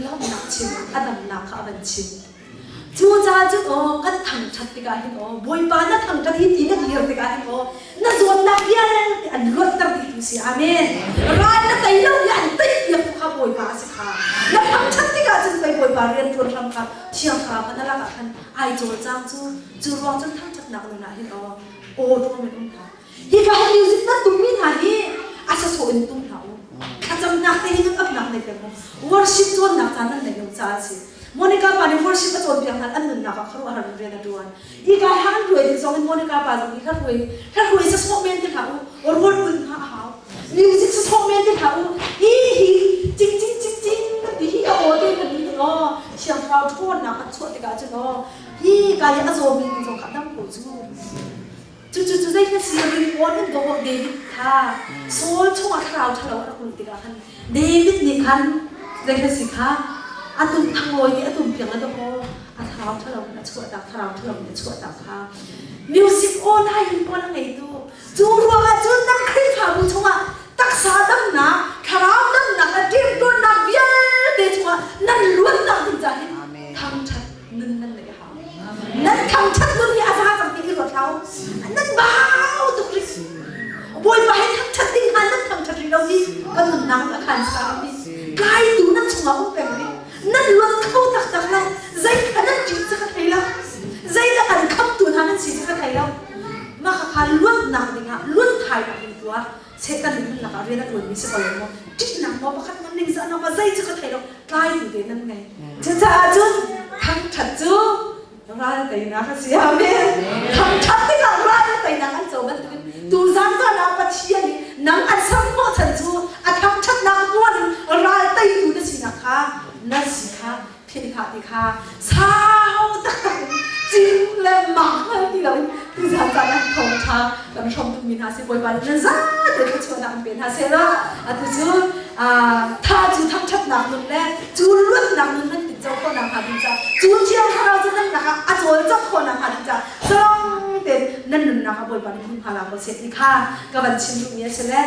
lawmhnak chim a damnak kha a van chim Cucaah cun aw kan thangṭhat tikah hin aw Bawipa na thangṭhat hi ti na dir tikah hin aw na zawtnak vialte an luatter dihtu si. Amen. Ral na tei lo i an tei piak tu kha Bawipa a si kha. Na thangṭhat tikah cun pei Bawipa rian ṭuan hram kha Thiang Thlarau kha na lakah khan ai cawlcang cu. Cu ruang cun thangṭhatnak nun ah hin aw aw ṭuam in um hlah. Hika hi music nan tummi hna hi a sasawh in tum hlah u. Thlacamnak te hi nan upnak nei peng u. Worship cawnnak caan nan neih lo caah a si. Monica pa nih worship a cawnpiak hna an nunnak ah khuaruahhar in rian a ṭuan. Hika hi an ruai ding zong in Monica pa zong nih hla ruai hla ruai sasawh men ti hlah u. Rual ul hna a hau. Music sasawh men ti hlah u. Hi hi cing cing cing cing kan ti hi a aw te kan ni aw Thiang Thlarau ṭhawnnak an chuah tikah cun aw hi ka i a zawmi zong kha dam ko cu. Cucu cu zei si ringawn in dawh David kha Saul chungah thlarau ṭhalo a rak luh tikah khan David nih khan zei si kha a tum thanglawi nih a tum piak le dawh a thlarau ṭhalo in a chuahtak thlarau ṭhalo in a chuahtak kha music aw nai in pawl a ngeitu cu ruangah cun nang Khrihfabu chungah taksa damnak thlarau damnak le ṭemṭawnnak vialte chungah nan luatnak ding caah hin thangṭhat nun nan neih a hau. Nan thangṭhat nun hi a za cang ti i ruat hlah u. Nan bau tuk rih. Bawipa he thangṭhat ding hna nan thangṭhat rih lo hi kan nunnak a khan sa rih. Tlaitu nan chungah um peng rih. Nan luat kho taktak lo. Zei kha nan ṭih cu ka thei lo. Zeidah an khamtu hna nan si cu ka thei lo. Mah kha luatnak dingah luat thainak ding tu ah Satan nih nan lakah rian a ṭuanmi si ko lo maw? Ṭihnak maw pakhat nan ningzahnak maw zei cu ka thei lo tlaitu te nan ngei. Cucaah cun thangṭhat cu ral teinak a si. Amen. Thangṭhat tikah ral teinak an co bantukin tuzan caan ah Pathian nih nang an ser hnawhchan cu a thangṭhatnak tuan in ral teitu na sinak kha na si kha philh hlah ti kha sau taktak in cing le mak hngal ti loin tuzan caan ah thawngṭha kan hrawm tukmi hna si Bawipa nih nan zate thluachuahnak an pe hna seh law. Atu cu tha cu thangṭhatnak nun le cu luatnak nun nan tinco khawhnak hnga ding caah cu Thiang Thlarau cu nan lakah a cawlcangh khawhnak hnga ding caah zalong tein nan nunnak ah Bawipa nih hmunhma la ko seh ti kha ka van chim duhmi a si le.